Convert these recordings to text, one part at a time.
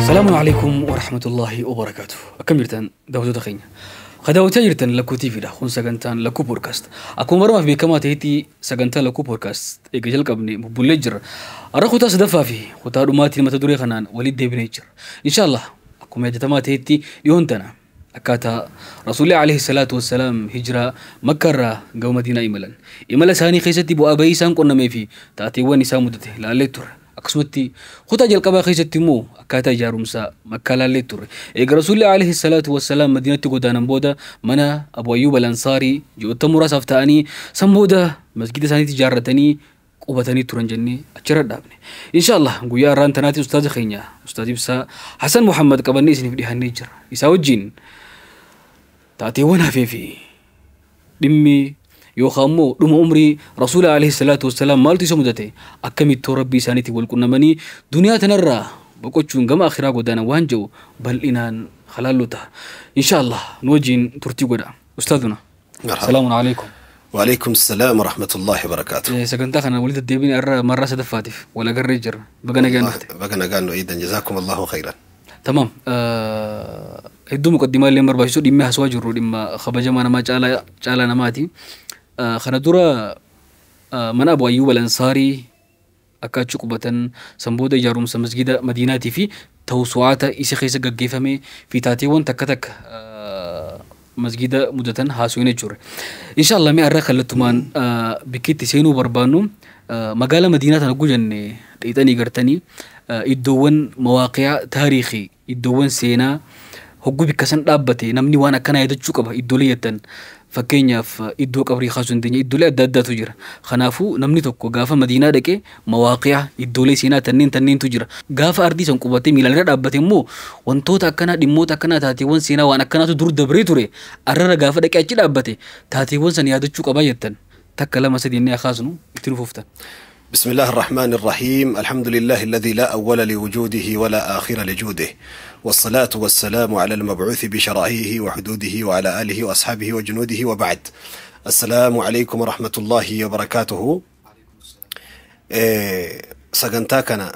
Salaamu alaikum wa rahmatullahi wa barakaatuh. Akkam jirtan daawwattoota keenya? Ka daawwachaa jirtan Lakkuu TVdha. Kun sagantaan Lakkuu Podcast. Akkuma baramaaf beekamaa ta'etti sagantaa Lakkuu Podcast eega jalqabne bubbullee jirra. Har'a kutaa sadaffaa fi kutaa dhumaatiin mata duree kanaan walitti deebinee jira. Inshaallah akkuma yaadatamaa ta'etti dhiyoon tana akkaataa Rasuulli alayhi salaatu wassalaam hijiraa Makka irraa gama Madiinaa imalan. Imala isaanii keessatti bu'aa bahii isaan qunnamee fi taateewwan isaan mudate laallee turre. Akkasumatti kutaa jalqabaa keessatti immoo akkaataa ijaarumsaa Makkaa laallee turre. Eega Rasuulli alayhi salaatu wassalaam Madiinatti godaanan booda mana Abu Ayyuub al-Ansaarii ji'oota muraasaaf ta'anii san booda masgida isaaniitti ijaarratanii qubatanii turan jennee achirra dhaabne. Inshaallah guyyaa har'aan tanaatti ustaaza keenya Ustaaz Ibsaa Hasan Muhammad qabannee isiniif dhiyaannee jira. Isaa wajjin taateewwan hafee fi dhimmi yookaan immoo dhuma umrii Rasuula alayhi salaatu wassalaam maaltu isa mudate, akkamittoo rabbii isaaniitiin wal qunnamanii duniyaa tanarraa boqochuun gama akhiraa godaanan waan jedhu bal'inaan halaallu ta'a. Inshaallah nu wajjin turtii godha. Ustaaduna. Salaamun alaikum. وعليكم السلام ورحمة الله وبركاته. Sagantaa kana walitti deddeebiin irra marraa sadaffaatiif wal agarree jirra. Baga nagaan dhufte. Baga nagaan nu eedan, جزاكم الله خيرا. Tamaam. Hedduu muqaddimaa illee barbaachisu dhimmi haasawaa jirru dhimma kabajamaa namaa caalaa caalaa namaati. Kana dura mana Abu Ayyuub al-Ansaarii akka achi qubatan, san booda ijaarumsa masgida Madiinaatii fi tawsu'aata isa keessa gaggeeffame fi taateewwan takka takka masgida mudatan haasawin jechuudha. Inshaallah mee har'a kallattumaan bikki itti seenuu barbaannu magaalaa Madiinaa tana gujjanne dheexanii gartanii iddoowwan mawaaqiyaa taariikii, iddoowwan seenaa hogguu bikka san dhaabbate namni waan akkanaa yaadachuu qaba iddoolee jettan, fakkeenyaaf iddoo qabrii kaasuu dandeenya, iddoolee adda addaatu jira. Kanaafuu namni tokko gaafa Madiinaa dhaqee mawaaqiyaa iddoolee seenaa tanneen tanneentu jira. Gaafa ardii san qubatee miilaan irra dhaabbate immoo wantoota akkanaa, dhimmoota akkanaa, taateewwan seenaa waan akkanaatu dur dabree ture, arrara gaafa dhaqee achi dhaabbate taateewwan san yaadachuu qabaa jettan takka lama sadii inni kaasnu itti nuufuftan. بسم الله الرحمن الرحيم. الحمد لله الذي لا أول لوجوده ولا آخر لجوده، والصلاة والسلام على المبعوث بشرائعه وحدوده وعلى آله وأصحابه وجنوده، وبعد. السلام عليكم ورحمة الله وبركاته. Sagantaa kana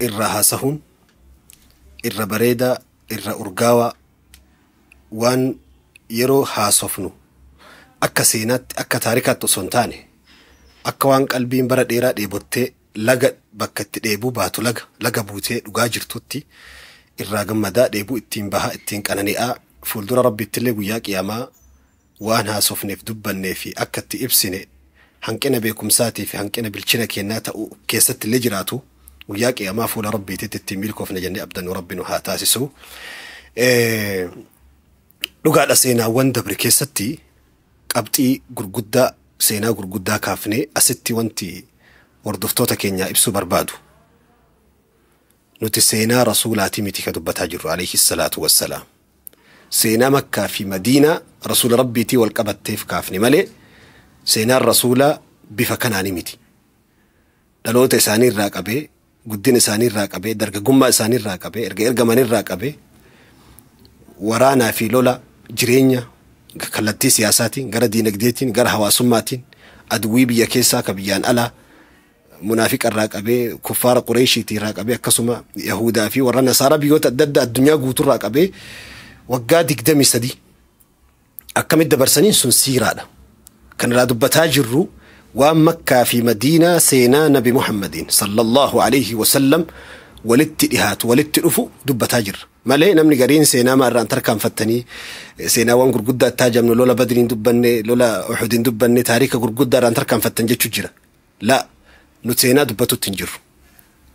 irra haasa'uun irra bareeda, irra urgaawaa, waan yeroo haasofnu akka seenaatti akka taarikaatti osoo hin taane akka waan qalbiin bara dheeraa dheebottee laga bakka itti dheebuu baatu laga laga buutee dhugaa jirtutti irraa gammadaa, dheebuu ittiin bahaa, ittiin qanani'aa, fuuldura rabbiittillee guyyaa qiyaamaa waan haasofneef dubbannee fi akka itti ibsine hanqina beekumsaatii fi hanqina bilchina kennaa ta'uu keessatti illee jiraatu guyyaa qiyaamaa fuula rabbiititti ittiin milkoofne jennee abdannu rabbi nu haa taasisu. Dhugaadha, seenaawwan dabre keessatti qabxii gurguddaa, seenaa gurguddaa kaafnee asitti wanti hordoftoota keenyaa ibsuu barbaadu. Nuti seenaa rasuulaatii miti ka dubbataa jirru عليه الصلاة والسلام. Seenaa Makkaa fi Madiinaa rasuula rabbiitii wal qabatteef kaafne malee seenaan rasuulaa bifa kanaanii miti. Dhaloota isaanii irraa qabee, guddina isaanii irraa qabee, dargaggummaa isaanii irraa qabee, erga ergaman irraa qabee, waraanaa fi lola, jireenya kallattii siyaasaatiin, gara diinagdeetiin, gara hawaasummaatiin, aduwwii biyya keessaa ka biyyaan alaa, munaafiqa irraa qabee, kuffaara Qureeshiitii irraa qabee, akkasuma Yahudaa fi warra Nasaaraa biyyoota adda addaa addunyaa guuturraa qabee waggaa 23 akkamitti dabarsaniin sun siiraadha. Kan irraa dubbataa jirru waan Makkaa fi Madiinaa seenaa Nabi Muhammadiin صلى الله عليه وسلم walitti dhihaatu, walitti dhufu dubbataa jirra. Malee namni gariin seenaa maarraan tarkaanfattanii seenaawwan gurguddaa itti hajamnu, lola Badriin dubbanne, lola Uxudin dubbanne, taarika gurguddaa irraan tarkaanfattan jechuu jira. Laa, nuti seenaa dubbatutti hin jirru.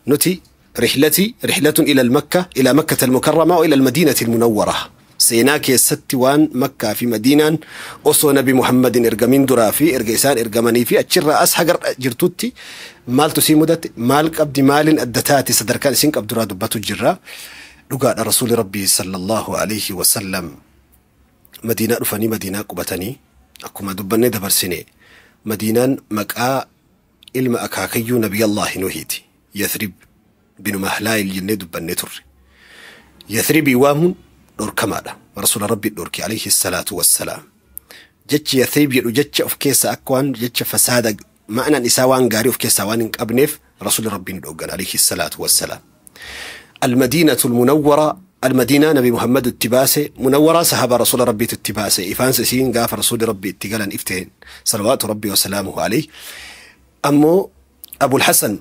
Nuti رحلتي رحلة إلى المكة، إلى مكة المكرمة وإلى المدينة المنورة. Seenaa keessatti waan Makkaa fi Madiinaan osoo Nabi Muhammadin ergamin duraa fi erga isaan ergamanii fi achirraa as hagar jirtutti maaltu sii mudate, maal qabdi, maaliin adda taate, sadarkaan isin qabduraa dubbatu jirra. Dhugaadha, rasuuli rabbii صلى الله عليه وسلم Madiinaa dhufanii Madiinaa qubatanii akkuma dubbannee dabarsine Madiinaan maqaa ilma akaakayyuu Nabiyallaahi Nuhiiti. Yathrib binu Mahlaayil jennee dubbannee turre. Yathribii waamuun dhorkamaadha. Rasuula rabbii dhorki عليه الصلاة والسلام. Jechi Yathrib jedhu jecha of keessa akka waan jecha fasaada ma'anaan isaa waan gaarii of keessaa waan hin qabneef rasuula rabbiin dhoggan عليه الصلاة والسلام. المدينة المنورة، المدينة نبي محمد اتباسه، منورة صحابة رسول ربي اتباسه، إفان سين قاف رسول ربي اتقالا افتين صلوات ربي وسلامه عليه. أمو أبو الحسن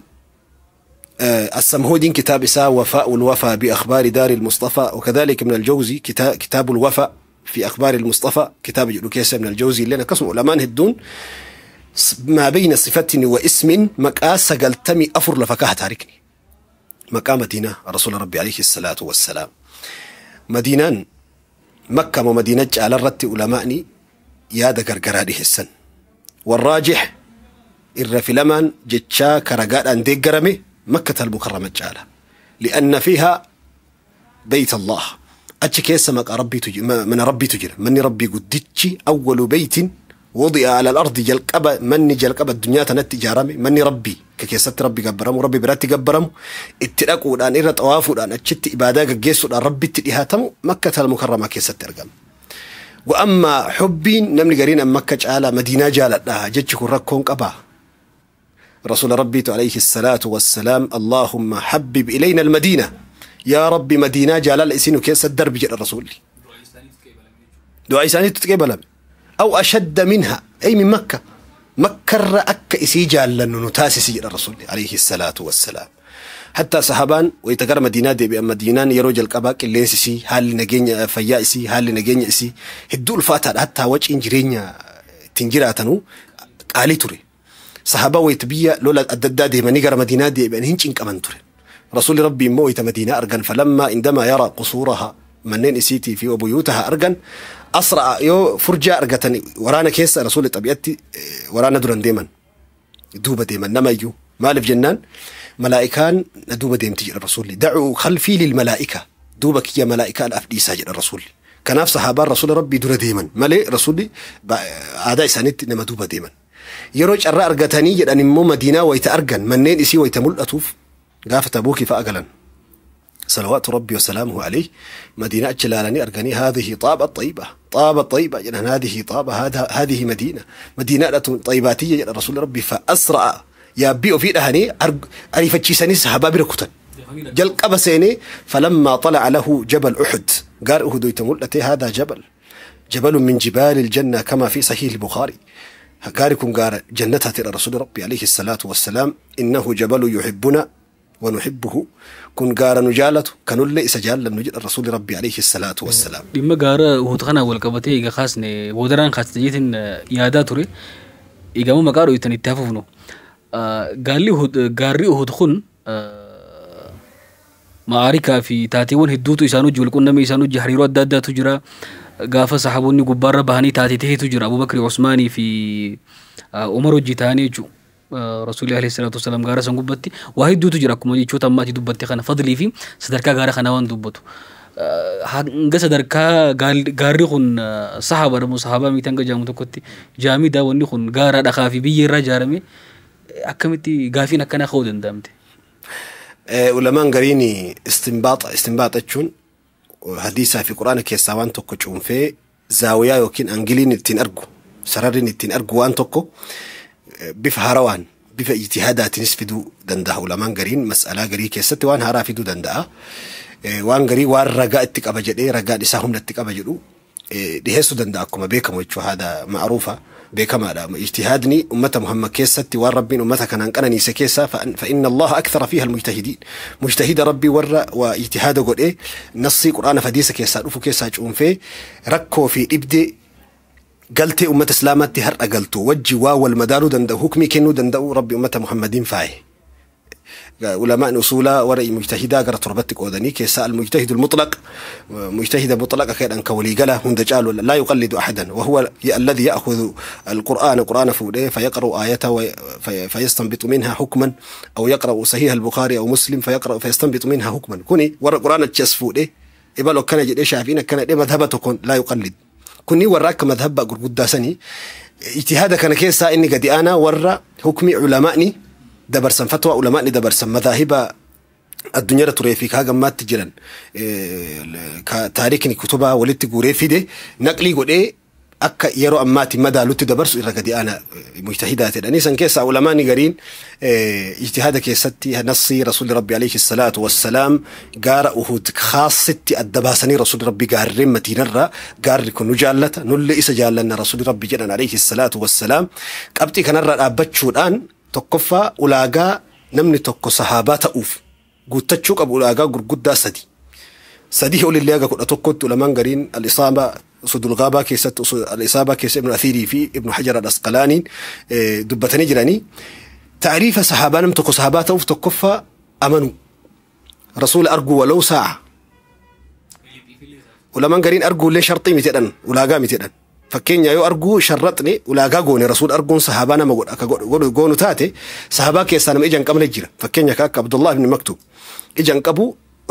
السمهودي كتاب إساء وفاء الوفا بأخبار دار المصطفى، وكذلك من الجوزي كتاب الوفاء في أخبار المصطفى، كتاب لوكيسة من الجوزي اللي قسم علماء هدون ما بين صفة واسم مكاسة قلتمي أفر لفكاه تاركني مكة مدينة رسول ربي عليه الصلاة والسلام. مدينة مكة ومدينة على الرت علماءني يا ذكر قراره السن، والراجح الرفلمان جتشا كرقاد أن ديقرمي مكة المكرمة جعلها، لأن فيها بيت الله. أتش مك ربي تجي من ربي تجري من ربي قدتشي أول بيت وضع على الأرض جلقبة من جلقبة الدنيا تنتي جارمي من ربي كيست ربي جبرم وربي براتي جبرم اتلاقوا الآن إرة طوافوا الآن أتشت إبادة جيسوا الآن ربي تلهاتم مكة المكرمة كيست ترجم. وأما حبي نملي قرينا مكة على مدينة جالت لها جتش ركون قبا رسول ربي عليه الصلاة والسلام اللهم حبب إلينا المدينة يا ربي مدينة جلال إسينو كيس الدرب جل الرسول دعاء إساني تتقبل أو أشد منها أي من مكة مكة أك إسي جال نتاسس جل الرسول عليه الصلاة والسلام. حتى صحابان ويتقر مدينة دي بأن مدينة يروج القباك اللي سي هل نجين فيا إسي هل نجين إسي هدو الفاتح حتى وجه إنجرين تنجراتنو قالي تري صحابة ويتبيا لولا الدداد من يقرأ مدينة دي بأن هنشين كمان تري رسول ربي مويت مدينة أرجن فلما عندما يرى قصورها منين إسيتي في وبيوتها أرجن أسرع يو فرجة أرجتني ورانا كيس رسول طبيعتي ورانا درن ديما دوبة ديما نما يو مالف جنان ملائكان دوبة ديم تجي الرسول دعوا خلفي للملائكة دوبك يا ملائكة الأفدي ساجد الرسول كناف صحابة رسول ربي در ديما مالي رسولي عادة سنت نما دوبة ديما يروج الرأ أرجتني جد مو مدينة ويتأرجن منين إسي ويتمل أطوف غافة أبوك فأقلا صلوات ربي وسلامه عليه مدينة أجلالني أرجني هذه طابة طيبة طابة طيبة جنان هذه طابة هذه مدينة مدينة طيباتية رسول ربي فأسرع يا بيو في الأهني أريفتشي صحابة بركوتن جل قبسيني فلما طلع له جبل أحد قال أحد يتملته هذا جبل جبل من جبال الجنة كما في صحيح البخاري قاركم قال جنتها ترى رسول ربي عليه الصلاة والسلام إنه جبل يحبنا ونحبه كن قار نجالته كانوا اللي إسجال لم نجد الرسول ربي عليه الصلاة والسلام. لما قار وتخنا والقبتي خاصني ودران خاص جيتن يادا تري إجا ما قارو يتني تاففنو قال لي هود قاري هود خن معاركة في تاتيون هدوتو إسانو جول كنا ميسانو جحريرو دادا تجرا قافة صحابوني قبارة بهاني تاتي تهي تجرا أبو بكر عثماني في عمر الجيتاني جو رسول الله عليه الصلاة والسلام غارة سنقبتي وهي دوتو جرا كم يشوت أما تدبتي خنا فضلي في صدرك غارة خناوان دبتو هنجا صدرك غاري خن صحابة رمو صحابة ميتانجا جامو تكتي جامي دا وني خن غارة دخافي بيجرا جارمي أكملتي غافين أكنا خودن دامتي. علماء قريني استنباط أتشون حديثة في القرآن كيساوان توكو تشون في زاوية يمكن أنجلين التين أرجو سرارين التين أرجو وان توكو بفهروان بف اجتهادات نسفدو دنده علماء قرين مسألة قري كيست وان هرافدو دنده وان قري وان رجاء التك أبجدي رجاء لسهم التك أبجدو دهسو دنده أكما بيكم ويتشو هذا معروفة بكما لا اجتهادني أمة محمد كيست وان ربي أمتك كان أنا نيس كيسة فإن الله أكثر فيها المجتهدين مجتهد ربي ور واجتهاد قل إيه نصي قرآن فديس كيسة رفو كيسة جون في ركو في إبدي قلت أمة إسلامات هر أقلتو وجي واو المدار دندو حكمي كنو دندو ربي أمة محمدين فاي علماء أصولا ورأي مجتهدا قرأت ربتك أودني كيسا المجتهد المطلق مجتهد مطلق خير أنك ولي قاله هندجال لا يقلد أحدا وهو الذي يأخذ القرآن قرآن فوله فيقرأ آيته فيستنبط منها حكما أو يقرأ صحيح البخاري أو مسلم فيقرأ فيستنبط منها حكما كوني ورا القرآن تشس فوله إبالو كان جد شافين كان مذهبته كون لا يقلد كوني وراك مذهب قرقود سني اجتهاد كان كيسا إني قد أنا ورا حكمي علمائني دبرسن فتوى علماء دبرسن مذاهب الدنيا تري كاغا ما تجرن تاريخني كتبها ولدت غوري في دي نقلي غدي Akka yeroo ammaatti madaalutti dabarsu irra gadi aana mujtahidaa jedhanii san keessaa ulamaani gariin ijtihaada keessatti nassii rasuulli rabbi alayhi salaatu wassalaam gaara Uhud khaasitti adda baasanii rasuulli rabbi gaarreen Madiinarraa gaarri kun nu jaallata nullee isa jaallanna rasuulli rabbi jedhan alayhi salaatu wassalaam qabxii kanarraa dhaabbachuudhaan tokkoffaa ulaagaa namni tokko sahaabaa ta'uuf guuttachuu qabu ulaagaa gurguddaa sadi. Sadii olillee haga 11tti ulamaan gariin al-isaaba sudul ghaabaa keessatti al-isaabaa keessa Ibnu Athiirii fi Ibnu Hajar al-Asqalaaniin dubbatanii jiranii. Taariifa sahaabaa nam tokko sahaabaa ta'uuf tokkoffaa amanu. Rasuula arguu walau saa'a. Ulamaan gariin arguullee sharxii miti jedhan ulaagaa miti jedhan. Fakkeenya yoo arguu sharraxne ulaagaa goone rasuula arguun sahaabaa nama godha akka goonu taate sahaabaa keessaa nama ija hin qabne jira. Fakkeenya akka Abdullah ibn Maktub ija hin qabu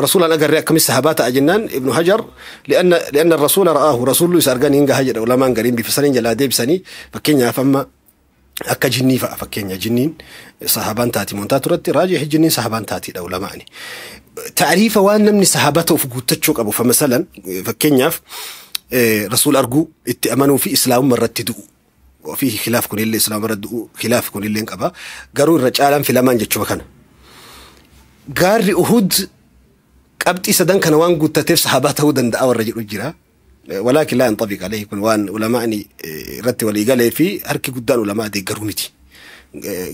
rasuulaan agarree akkamis sahaabaa ta'a jennaan Ibnu Hajar li'anna rasuula ra'aahu rasuullu isa argan hin gaha jedha ulamaan gariin bifa saniin jalaa deebisanii fakkeenyaaf amma akka jinnii fa'a fakkeenya jinniin sahaabaan taati montaa turatti raajii jinniin sahaabaan taatiidha ulamaani. Taariifa waan namni sahaabaa ta'uuf guuttachuu qabu fa masalan fakkeenyaaf rasuul arguu itti amanuu fi islaamummaa irratti du'u. Ofii khilaaf kunillee islaamummaa irratti du'u khilaaf kunillee qaba. Garuu irra caalaan filamaan jechuma kana. Gaarri Uhud qabxii sadan kana waan guuttateef sahaabaa ta'uu danda'a warra jedhu jira. Walaakin laa yantabiq alayhi kun waan ulamaani irratti walii galee fi harki guddaan ulamaa deeggaruu miti.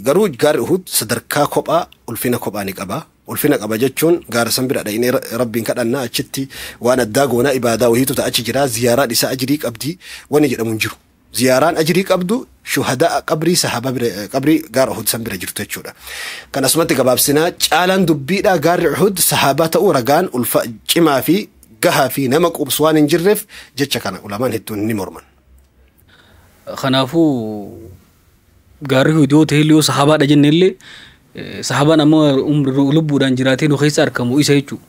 Garuu gaarri Uhud sadarkaa kophaa ulfina kophaa ni qaba. Ulfina qaba jechuun gaara san bira dhaqnee rabbiin kadhannaa achitti waan addaa goonaa ibaadaa wahiitu ta'a achi jira ziyaaraan isaa ajirii qabdi wani jedhamu hin jiru. Ziyaaraan ajirii qabdu shuhadaa qabrii sahaabaa bira qabrii gaara Uhud san bira jirtu jechuudha. Kan asumatti gabaabsinaa caalaan dubbiidhaa gaarri Uhud sahaabaa ta'uu ragaan ulfa cimaa fi gahaa fi nama quubsu waan hin jirreef jecha kana ulamaan hedduun ni morman. Kanaafuu gaarri Uhud yoo ta'e illee sahaabaadha jenne illee sahaabaan ammoo lubbuudhaan jiraatee nu keessa argamu isa jechuudha.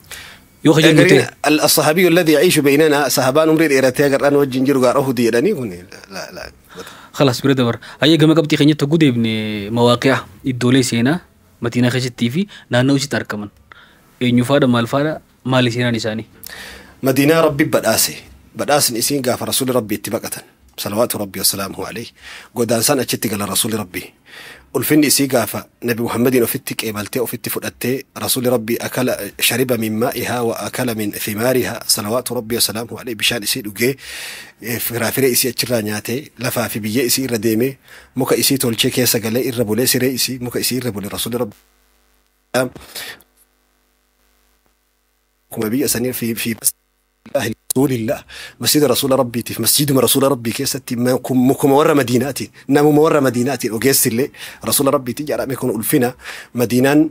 Yoo jennu ta'e. الصحابي الذي يعيش بيننا sahaabaan umrii dheeratee agarraan wajjin jiru gaara Uhud jedhanii kun la la. خلاص bira dabar. Hayyee gama qabxii keenyatti hogguu deebine mawaaqi'a iddoolee seenaa Madiinaa keessattii fi naannoo isitti argaman. Eenyu faadha maal faadha maali seenaan isaanii? Madiinaa Rabbi badhaase. Badhaasni isiin gaafa rasuulli Rabbi itti baqatan. Salawaatu Rabbi wasalaamuhu alayhi. Godaansaan achitti gala rasuulli Rabbi. Ulfinni isii gaafa Nabi Muhammadiin ofitti qeebaltee ofitti fudhattee rasuulli Rabbi akala shariba min maa'ihaa wa akala min thimaarihaa salawaatu Rabbi wasalaamuhu alayhi bishaan isii dhugee firaafiree isii achirraa nyaatee lafaa fi biyyee isii irra deemee muka isii tolchee keessa galee irra bulee siree isii muka isii irra bulee rasuulli Rabbi. Kuma biyya sanii fi رسول الله مسجد رسول ربي في مسجد رسول ربي كيستي مكما ورا مديناتي نمو ورا مديناتي وجيس اللي رسول ربي تيجي على يكون ألفنا مدينان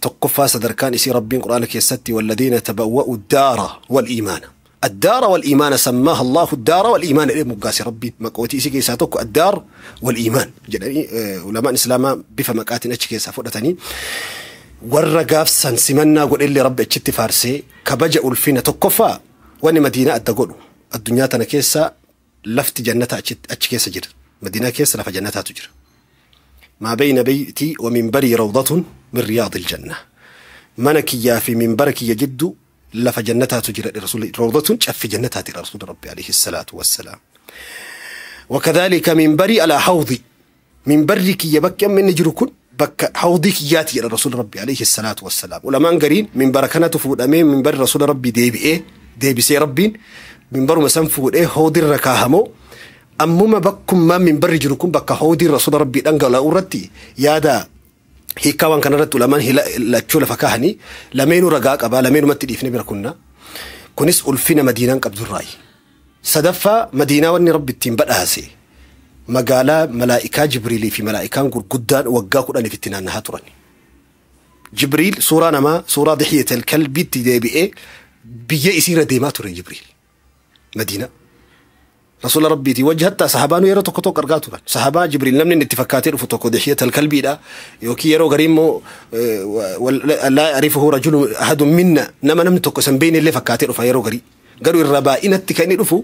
تقفى صدركان يسي ربي القرآن كيستي والذين تبوأوا الدار والإيمان الدار والإيمان سماها الله الدار والإيمان إليه مقاسي ربي مقوتي إسي كيساتوك الدار والإيمان جدني علماء الإسلام بفمكاتن أتش كيسا فؤتني warra gaafsan simannaa godhellee rabbi achitti faarsee kabaja ulfina tokkoffaa wanni Madiinaa adda godhu addunyaa tana keessa lafti jannata achi keessa jira. Madiinaa keessa lafa jannataatu jira. Maa bayna beeytii wa minbarii rawdatun min riyaadil janna. Mana kiyyaa fi minbara kiyya jiddu lafa jannataatu jira rasuulli rawdatun caffi jannataati rasuulli rabbi alayhi salaatu wassalaam. وكذلك منبري على حوضي منبري كي يبكي من نجر كن بك حوضي كياتي إلى رسول ربي عليه الصلاة والسلام. ولما قرين من بركنته فود أمين من بر رسول ربي ديبي إيه ديبي سي ربين من بر مسام فود إيه حوضي الركاهمو أمما بكم ما من بر جركم بك حوضي رسول ربي أنقل لا أورتي يا دا هي كوان كان رت ولمان هي لا تشول فكاهني لمينو رجاك أبا لمينو ما تديفني بركنا كنس ألفين مدينة قبض الرأي صدفة مدينة واني ربي التين بدأها magaalaa malaa'ikaa Jibriilii fi malaa'ikaan gurguddaan waggaa 10 itti naannahaa turan. Jibriil suuraa namaa suuraa Dihiyatal Kalbiitti deebi'ee biyya isiirra deemaa ture Jibriil. Madiina. Rasuula Rabbiitii wajji hattaa sahabaanuu yeroo tokko tokko argaa turan. Sahabaa Jibriil namni inni itti fakkaatee dhufu tokko Dihiyatal Kalbiidha. Yookiin yeroo garii immoo laa ya'rifuhu rajulun ahadun minna nama namni tokko isan beekne illee fakkaatee dhufa yeroo garii. Garuu irra baay'inatti kan inni dhufu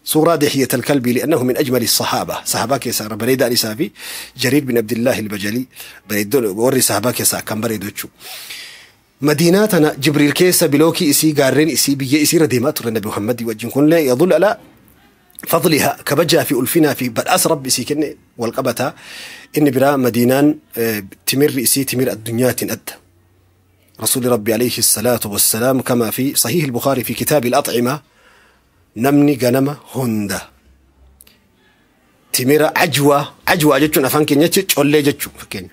سورة دحية الكلب لأنه من أجمل الصحابة صحابة كيسا بريد أنسافي جرير بن عبد الله البجلي بريدون وري صحابة كيسا كان بريدوتشو مدينتنا جبريل كيسا بلوكي إسي قارين إسي بيجي إسي رديمات النبي محمد وجن كن لا يدل على Fadliha kabajaa fi ulfinaa fi badhaasa rabbi isii kenne wal qabataa. Inni biraa Madiinaan timirri isii timira addunyaatiin adda. Rasuulli Rabbi alayhi salaatu wassalaam kamaa fi sahiih al-Bukhaari fi kitaabi al-Axcima namni ganama hunda timira ajwaa, ajwaa jechuun afaan keenyatti collee jechuu fakkeenya.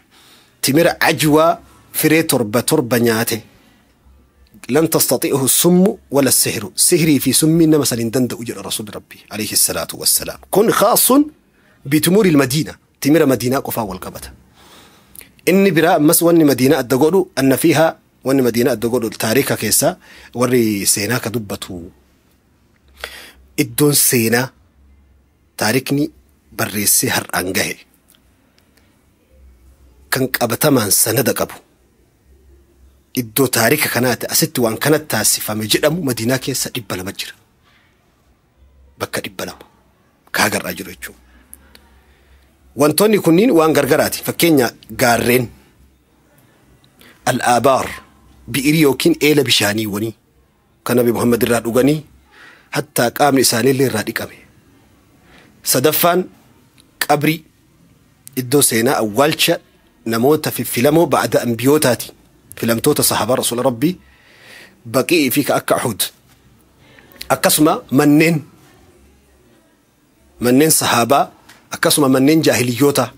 Timira ajwaa firee torba torba nyaate lan tastati'uhu summu wala sihru, sihrii fi summiin nama san hin danda'u jedha Rasuulli Rabbi alayhi salaatu wassalaam. Kun khaasun bitumuuri al-Madiina, timira Madiinaa qofaa wal qabata. Inni biraa ammas wanni Madiinaa adda godhu anna fiihaa, wanni Madiinaa adda godhu taariika keessa warri seenaa ka dubbatu iddoon seenaa taarikni barreessee har'aan gahe kan qabatamaan sanada qabu iddoo taarika kanaati asitti waan kana taasifame jedhamu Madiinaa keessa 200 jira. Bakka 200 kaagarraa jiru jechuudha. Wantoonni kunniin waan gargaraati. Fakkeenya gaarreen, al-aabaar, bi'irii yookiin eela bishaaniiwwanii kan Nabi Muhammad irraa dhuganii hattaa qaamni isaaniillee irraa dhiqame. Sadaffaan qabrii iddoo seenaa awwaalcha namoota fiffilamoo ba'ada ambiyootaati. Filamtoota sahaabaa Rasuula Rabbii baqii fi ka akka Uhud. Akkasuma manneen sahaabaa akkasuma manneen jaahiliyyoota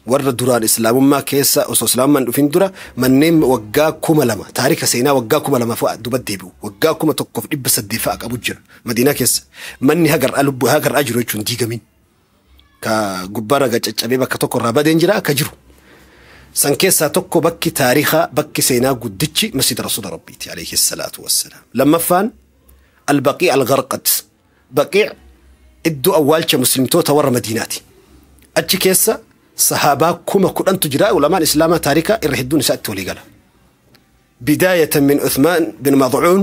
warra duraan islaamummaa keessa osoo islaamummaan dhufin dura manneen waggaa 2000 taarika seenaa waggaa 2000 fa'a duba deebi'u waggaa 1800 fa'a qabu jira Madiinaa keessa. Manni hagar'aa lubbuu hagar'aa jiru jechuun diigamin ka gubbaarra gacaccabee bakka tokko irraa badeen jira akka jiru. San keessaa tokko bakki taarikaa bakki seenaa guddichi masjida Rasuula Rabbiiti alayhi salaatu wassalaam. Lammaffaan al-Baqii al-Gharqad. Baqii iddoo awwaalcha muslimtoota warra Madiinaati. Achi keessa sahaabaa 10,000 jira. Ulamaan islaamaa taarikaa irra hedduun isaa itti walii gala. Bidaayatan min Uthmaan bin Mad'uun.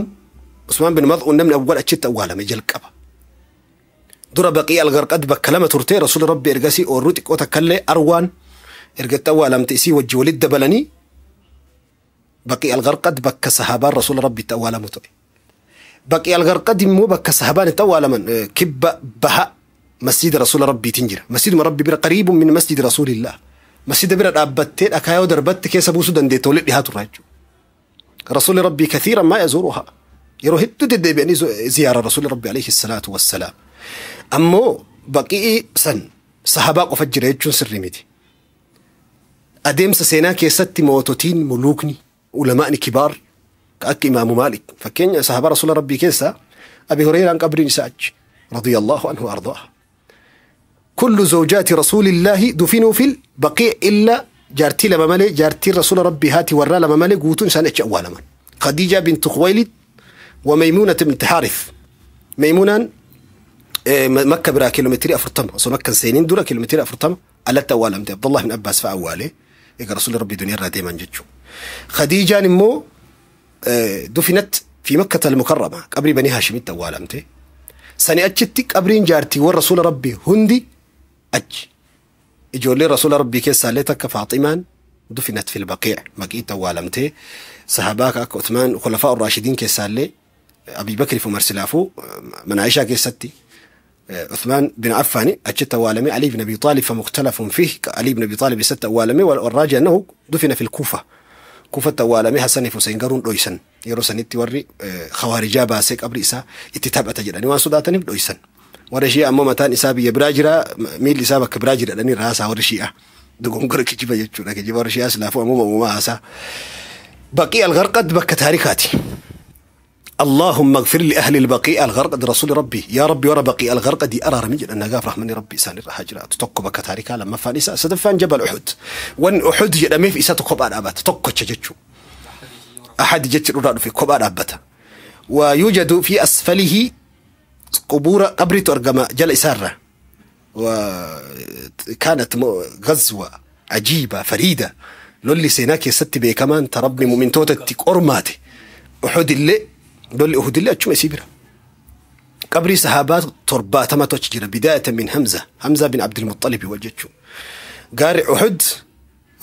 Uthmaan bin Mad'uun namni awwaal achitti awwaalame jalqaba. Dura Baqii al-Gharqad bakka lama turte Rasuula Rabbi ergasii oorruu xiqqoo takkallee arwaan ergatti awwaalamte isii wajji walitti dabalanii Baqii al-Gharqad bakka sahaabaan Rasuula Rabbi itti awwaalamu ta'e. Baqii al-Gharqad immoo bakka sahaabaan itti awwaalaman kibba baha masjida Rasuula Rabbiitiin jira. Masjiduma Rabbi bira qariibun min masjidi Rasuulillah. Masjida bira dhaabbattee dhakaa yoo darbatte keessa buusuu dandeette walitti dhiyaatu irraa jechuudha. Rasuulli Rabbii kathiiran maa yazuuruhaa. Yeroo hedduu deddeebi'anii ziyaara Rasuulli Rabbi alayhi salaatu wassalaam. Ammoo baqii san sahaabaa qofa jira jechuun sirrii miti. Adeemsa seenaa keessatti moototiin muluukni ulamaa'ni kibaar akka Imaamu Maalik fakkeenya sahaabaa Rasuula Rabbii keessaa Abi Hureyraan qabriin isaa achi radiyallahu anhu ardaaha. Kullu zawjaati Rasuulillaahi dufinuu fil baqii illa jaartii lama malee jaartiin Rasuula Rabbii haati warraa lama malee guutuun isaanii achi awwaalaman. Khadiijaa bintu Khuwaylid wa Maymuunata binti Haarith. Maymuunaan Makka biraa kiiloomeetirii 40 osoo Makka hin seeniin dura kiiloomeetirii 40 alatti awwaalamte. Abdullah bin Abbaas fa'a awwaalee egaa Rasuulli Rabbii duniyaa irraa deeman jechuudha. Khadiijaan immoo dufinat fi Makkata al-Mukarrama qabrii Banii Haashimitti awwaalamte. Sani achitti qabriin jaartiiwwan Rasuula Rabbii hundi achi. Ijoolleen Rasuula Rabbii keessaa illee takka Faaximaan dufinat fil Baqii Baqiitti awwaalamte. Sahaabaa akka Uthmaan Khulafaa Raashidiin keessaa illee Abii Bakri fi Umar silaafuu mana Aishaa keessatti Uthmaan bin Affaan achitti awwaalame. Ali bin Abi Taalib famukhtalafun fiih Ali bin Abi Taalib isatti awwaalame warraaji annahu dufina fil Kuufa. Kuufatti awwaalame. Hassan fi Hussein garuun dhoysan. Yeroo sanitti warri khawaarijaa baasee qabri isaa itti taphata jedhanii waan sodaataniif dhoysan. Warri Shi'aa ammoo mataan isaa biyya biraa jira miilli isaa bakka biraa jira jedhanii raasaa warri Shi'aa. Dogongora kijiba jechuudha. Kijiba warri Shi'aa silaafuu ammoo uumamaa haasaa. Baqii al-Gharqad bakka taarikaati. اللهم اغفر لأهل البقيع الغرقد رسول ربي يا ربي ورا بقيع الغرقد أرى رمي أن غاف رحمن ربي إسان الرحاجرات تقو بك تاريكا لما فانيسا سدفان جبل أحد وان أحد جدمي في إسا تقوب أبات تقو تججو أحد جتر في كوب أبتا ويوجد في أسفله قبور قبر ترجمة جل إسارة وكانت غزوة عجيبة فريدة لولي سيناكي ست بي كمان تربني مؤمن توتتك أرماتي أحد اللي لولي أحد اللي أتشو إسيبرا قبري صحابات تربات ما تشجر بداية من حمزة بن عبد المطلب وجدته قارئ أحد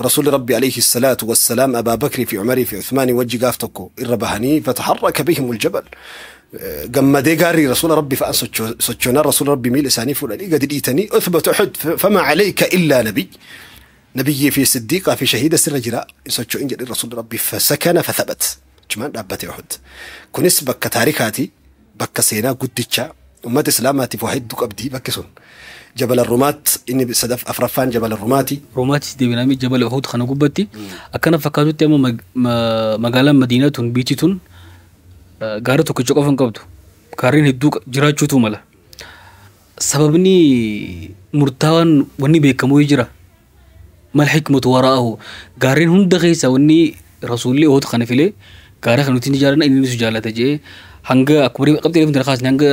رسول ربي عليه الصلاة والسلام أبا بكر في عمر في عثمان وجه قافتكو الربهاني فتحرك بهم الجبل. Gammadee gaarri rasuula rabbi fa'aan sochoonaan rasuula rabbi miila isaanii fuudhanii gadi dhiitanii uthbatu Uhud fama alayka illaa nabiy. Nabiyyii fi siddiiqaa fi shahiida sirra jira socho'in jedhin rasuula rabbi fasakana fathabat. Achumaan dhaabbate Uhud. Kunis bakka taarikaati, bakka seenaa guddichaa ummata islaamaatiif waa hedduu qabdi bakki sun. Jabal Rumaat inni sadaf afraffaan Jabal Rumaati. Roomaatis deebinamee Jabal Uhud kana gubbatti akkana fakkaatutti amma magaalaan Madiinaa tun biichi tun gaara tokkicha qofa hin qabdu. Gaarreen hedduu jiraachuutu mala. Sababni murtaawaan wanni beekamu jira. Mal hikmatu waraa'ahu gaarreen hunda keessa wanni rasuulli Uhud kana filee gaara kan nuti ni jaallanna inni nu jaallata jee hanga akkuma qabxii reefu kaasne hanga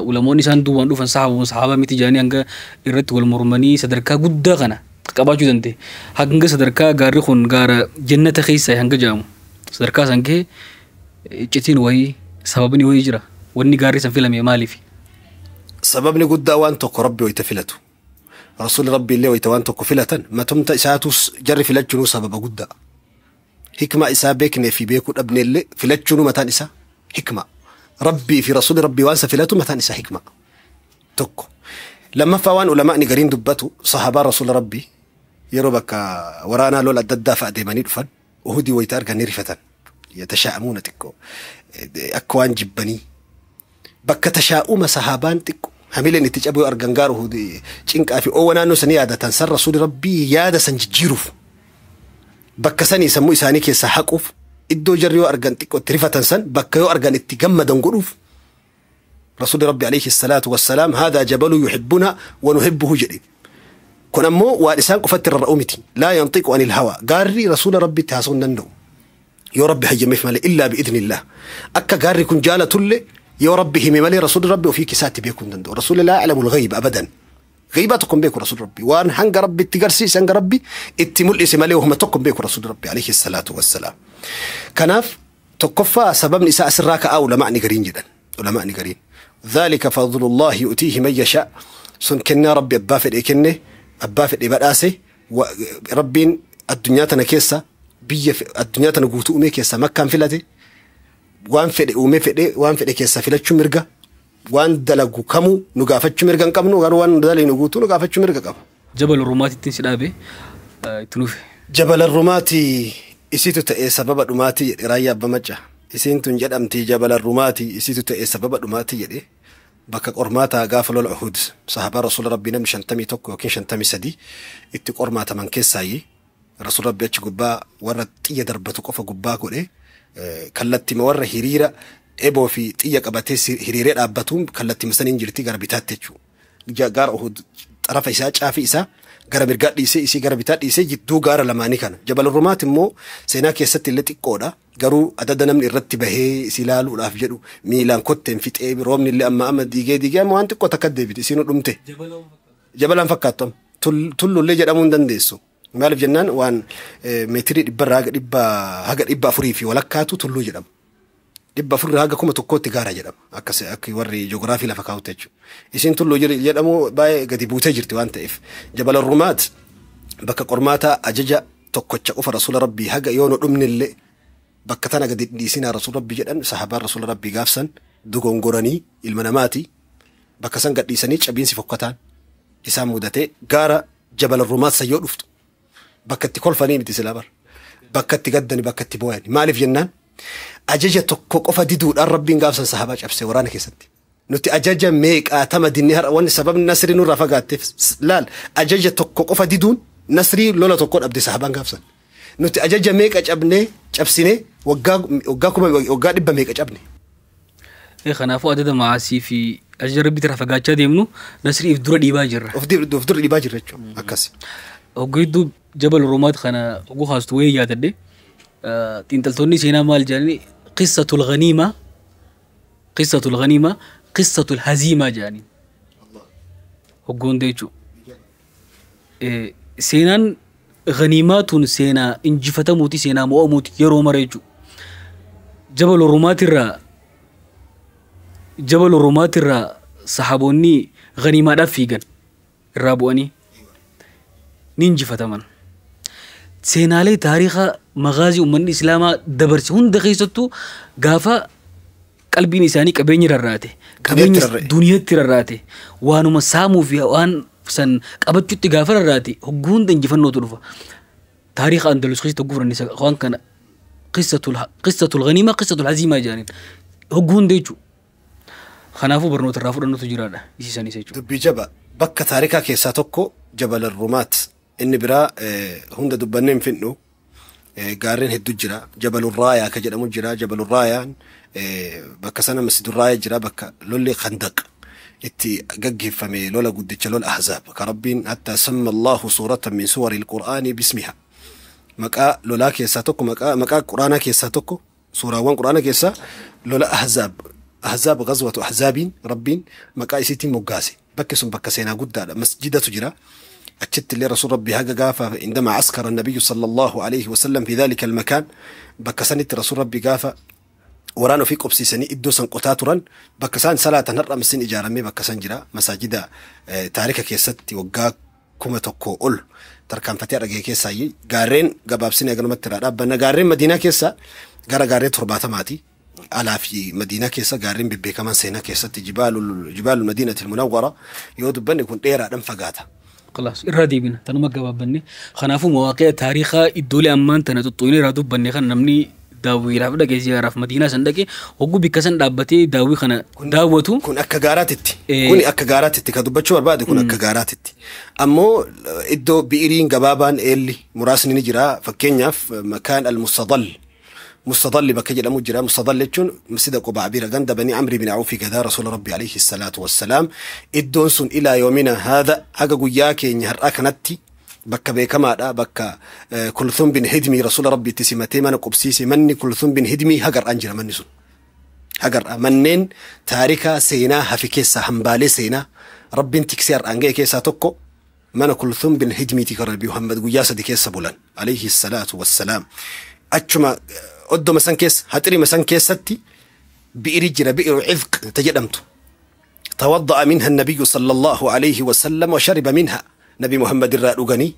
ulamoonni isaan duubaan dhufan sahaaba miti jedhanii hanga irratti wal mormanii sadarkaa guddaa kana qabaachuu danda'e. Hanga sadarkaa gaarri kun gaara jannata keessa hanga jedhamu sadarkaa san gahee iccitiin wayii sababni wayii jira. Wanni gaarri san filame maaliif? Sababni guddaa waan tokko rabbi wayita filatu. Rasuulli rabbi illee wayita waan tokko filatan matumta isaatus jarri filachuunuu sababa guddaa. Hikma isaa beeknee fi beekuu dhabne illee filachuunuu mataan isaa hikma. Rabbii fi rasuulli rabbii waan isa filatu mataan isaa hikma. Tokko. Lammaffaa waan ulamaa'ni gariin dubbatu sahabaa rasuula rabbii yeroo bakka waraanaa lola adda addaa fa'a deemanii dhufan Uhudii wayita argan ni rifatan. Yatashaa'amuuna xiqqoo. Akka waan jibbanii. Bakka tashaa'uma sahabaan xiqqoo hamileen itti cabuu argan gaara Uhudii cinqaa fi oowwa naannoo sanii yaadatan san rasuulli rabbii yaada san jijjiiruuf bakka sanii sammuu isaanii keessaa haquuf iddoo jarri yoo argan xiqqoo itti rifatan san bakka yoo argan itti gammadan godhuuf rasuulli rabbi alayhi salaatu wassalaam haadaa jabalu yuhibbuna wa nuhibbuhu jedhe. Kun ammoo waan isaan qofatti rarra'u miti. Laa yantiqu anil hawaa gaarri rasuula rabbitti haasa'uu hin danda'u. Yoo rabbi hayyameef malee illaa bi'idhnillah. Akka gaarri kun jaalatullee yoo rabbi hime malee rasuulli rabbi ofii keessaatti beekuu hin danda'u. Rasuulli laa ya'lamul ghayba abadan. Ghaybaa tokko hin beeku rasuulli rabbi. Waan hanga rabbi itti garsiise hanga rabbi itti mul'ise malee wahuma tokko hin beeku rasuulli rabbi alayhi salaatu wassalaam. Kanaaf tokkoffaa sababni isaa asirraa ka'aa ulamaa'ni gariin jedhan. Ulamaa'ni gariin. Dhalika fadlullahi yu'tiihi man yashaa. Sun kennaa rabbi abbaa fedhe kenne abbaa fedhe badhaase rabbiin addunyaa tana keessa biyya addunyaa tana guutuu uumee keessa makkaan filate waan fedhe uumee fedhe waan fedhe keessa filachuu mirga waan dalagu kamuu nu gaafachuu mirga hin qabnu garuu waan dalagnu guutuu nu gaafachuu mirga qaba. Jabal Rumaatitti si dhaabe itti nuufe. Jabal Rumaati isitu ta'ee sababa dhumaatii jedhe raayyaa abbaa macca. Isiin tun jedhamti Jabal Rumaati isitu ta'ee sababa dhumaatii jedhe bakka qormaataa gaafa lola Uhud sahabaa rasuula rabbii namni 51 yookiin 53 itti qormaataman keessaayi rasuula rabbii achi gubbaa warra xiyya darbatu qofa gubbaa godhe kallattima warra hiriira eboo fi xiyya qabatee hiriiree dhaabbatuun kallattima saniin jirti gara bitaatti jechuudha. Gaara Uhud xarafa isaa caafii isaa gara mirgaa dhiisee isii gara bitaa dhiisee jidduu gaara lamaanii kana. Jabal Rumaat immoo seenaa keessatti illee xiqqoodha. Garuu adada namni irratti bahee isii ilaaluudhaaf jedhu miilaan kotteen fixee roobni illee amma amma diigee diigee amma waan xiqqoo takka deebite isiin dhumte. Jabalaan fakkaattu tullullee jedhamuu hin dandeessu. Maaliif jennaan waan meetirii dhibbarraa haga 400 fi walakkaatu tulluu jedhama. 400 haga 1000 gaara jedhama. Akkas akka warri ji'oogiraafii lafa kaa'utti jechuudha. Isiin tulluu jedhamu baay'ee gadi buutee jirti waan ta'eef. Jabal Rumaat bakka qormaataa ajaja tokkocha qofa rasuula rabbii haga yoo nu dhumne illee bakka tana gadi dhiisinaa rasuula rabbii jedhan sahabaan rasuula rabbii gaafsan dogongoranii ilma namaati bakka san gad dhiisanii cabiinsi fokkataan isaan mudatee gaara Jabal Rumaat san yoo dhuftu bakka itti kolfanii miti silaa bara bakka itti gaddani bakka itti boo'ani maaliif jennaan ajaja tokko qofa diduudhaan rabbiin gaafsan sahabaa cabse waraana keessatti. Nuti ajaja meeqaatama dinnee har'a wanni sababni nasrii nurraa fagaatteef laal ajaja tokko qofa diduun nasrii lola tokko dhabde sahabaan gaafsan. Nuti ajaja meeqa cabnee cabsinee waggaa 100 meeqa cabne. Kanaafuu adada maasii fi ajaja rabbii irraa fagaachaa deemnu nasriif dura dhiibaa jirra. Of dura dhiibaa jirra jechuudha akkas. Hogguu Jabal Rumaat kana hogguu haastu wayii yaadadhe xiinxaltoonni seenaa maal jedhanii qissatul ghaniima qissatul ghaniima qissatul haziimaa jedhanii hogguu hunda jechuudha. Seenaan ghaniimaa tun seenaa injifatamuuti seenaa mo'amuuti yeroo mara jechuudha. Jabal Rumaatirraa sahaboonni ghaniimaadhaaf fiigan irraa bu'anii ni injifataman. Seenaalee taariika magaazii uummanni islaamaa dabarse hunda keessattuu gaafa Qalbiin isaanii qabeenya rarraate. Qabeenya duniyaatti rarraate. Waanuma saamuu fi waan san qabachuutti gaafa rarraate hogguu hunda injifannootu dhufa. Taariika Andalus keessatti hogguu fudhanne waan kana qissatul ganiima qissatul haziimaa jedhaniin hogguu hunda jechuudha. Kanaafuu barnoota irraa fudhannutu jiraadha isiisanis jechuudha. Dubbii jaba bakka taarikaa keessaa tokko Jabal Rumaat inni biraa hunda dubbannee hin fidnu gaarreen hedduu jira. Jabalur Raayaa ka jedhamu jira. Jabalur Raayaan bakka sana Masjidur Raayaa jira bakka lolli Khandaq itti gaggeeffame lola guddicha lola Ahzaab ka Rabbiin hatta samma Allahu suuratan min suwari al-Qur'aani bismiha. Maqaa lolaa keessaa tokko maqaa Qur'aanaa keessaa tokko suuraawwan Qur'aanaa keessaa lola Ahzaab Ahzaab ghazwatu Ahzaabiin Rabbiin maqaa isiitiin moggaase. Bakki sun bakka seenaa guddaadha. Masjidatu jira. Achitti illee Rasuul Rabbi haga gaafa indama askara nabiyyu sallallahu alayhi wasallam fi dhalika almakaan bakka sanitti Rasuul Rabbi gaafa waraana ofii qobsiisanii iddoo san qotaa turan bakka isaan salaatan har'a masiin ijaaramee bakka san jira. Masaajida taarika keessatti waggaa 1000 ol tarkaanfatee dhagee keessaa gaarreen gabaabsinee ganumatti irraa dhaabbanna. Gaarreen Madiinaa keessa gara gaarreen 70maati. Alaa fi Madiinaa keessa gaarreen bebbeekaman seenaa keessatti jibaalul Madiinatil Munawwara yoo dubbanne kun dheeraadhaan fagaata. خلاص irraa deebina tanuma gabaabbanne. Kanaafuu mawaaqi'a taariikaa iddoolee ammaan tana xuxxuunee irraa dubbanne kan namni daawwiidhaaf dhaqe ziyaaraaf Madiinaa san dhaqe hogguu bikka san dhaabbatee daawwii kana daawwatu. Kun akka gaaraatitti. Kun akka gaaraatitti ka dubbachuu barbaade kun akka gaaraatitti. Ammoo iddoo bi'iriin gabaabaan eelli muraasni ni jira. Fakkeenyaaf makaan al-Mustadall. Mustadalli bakka jedhamu jira. Mustadall jechuun masjida Qubaa bira ganda Banii Amri bin Awfi gadaa Rasuula Rabbi alayhi salaatu wassalaam. Iddoon sun ilaa yoomina haadha haga guyyaa keenya har'aa kanatti bakka beekamaadha. Bakka Kulthum bin Hidmii Rasuula Rabbi itti simatee mana qubsiise. Manni Kulthum bin Hidmii hagar'aan jira manni sun. Hagar'a manneen taarikaa seenaa hafi keessaa hambaalee seenaa Rabbiin tiksee har'aan ga'e keessaa tokko mana Kulthum bin Hidmiiti kan Rabbi Muhammad guyyaa 3 keessa bulan alayhi salaatu wassalaam. Achuma oddoma san keessa haxirima san keessatti bi'iri jira bi'iru Cizq ta jedhamtu. Tawadda'a minha nabiyyu sallallahu alayhi wasallam wa shariba minha. Nabi Muhammad irraa dhuganii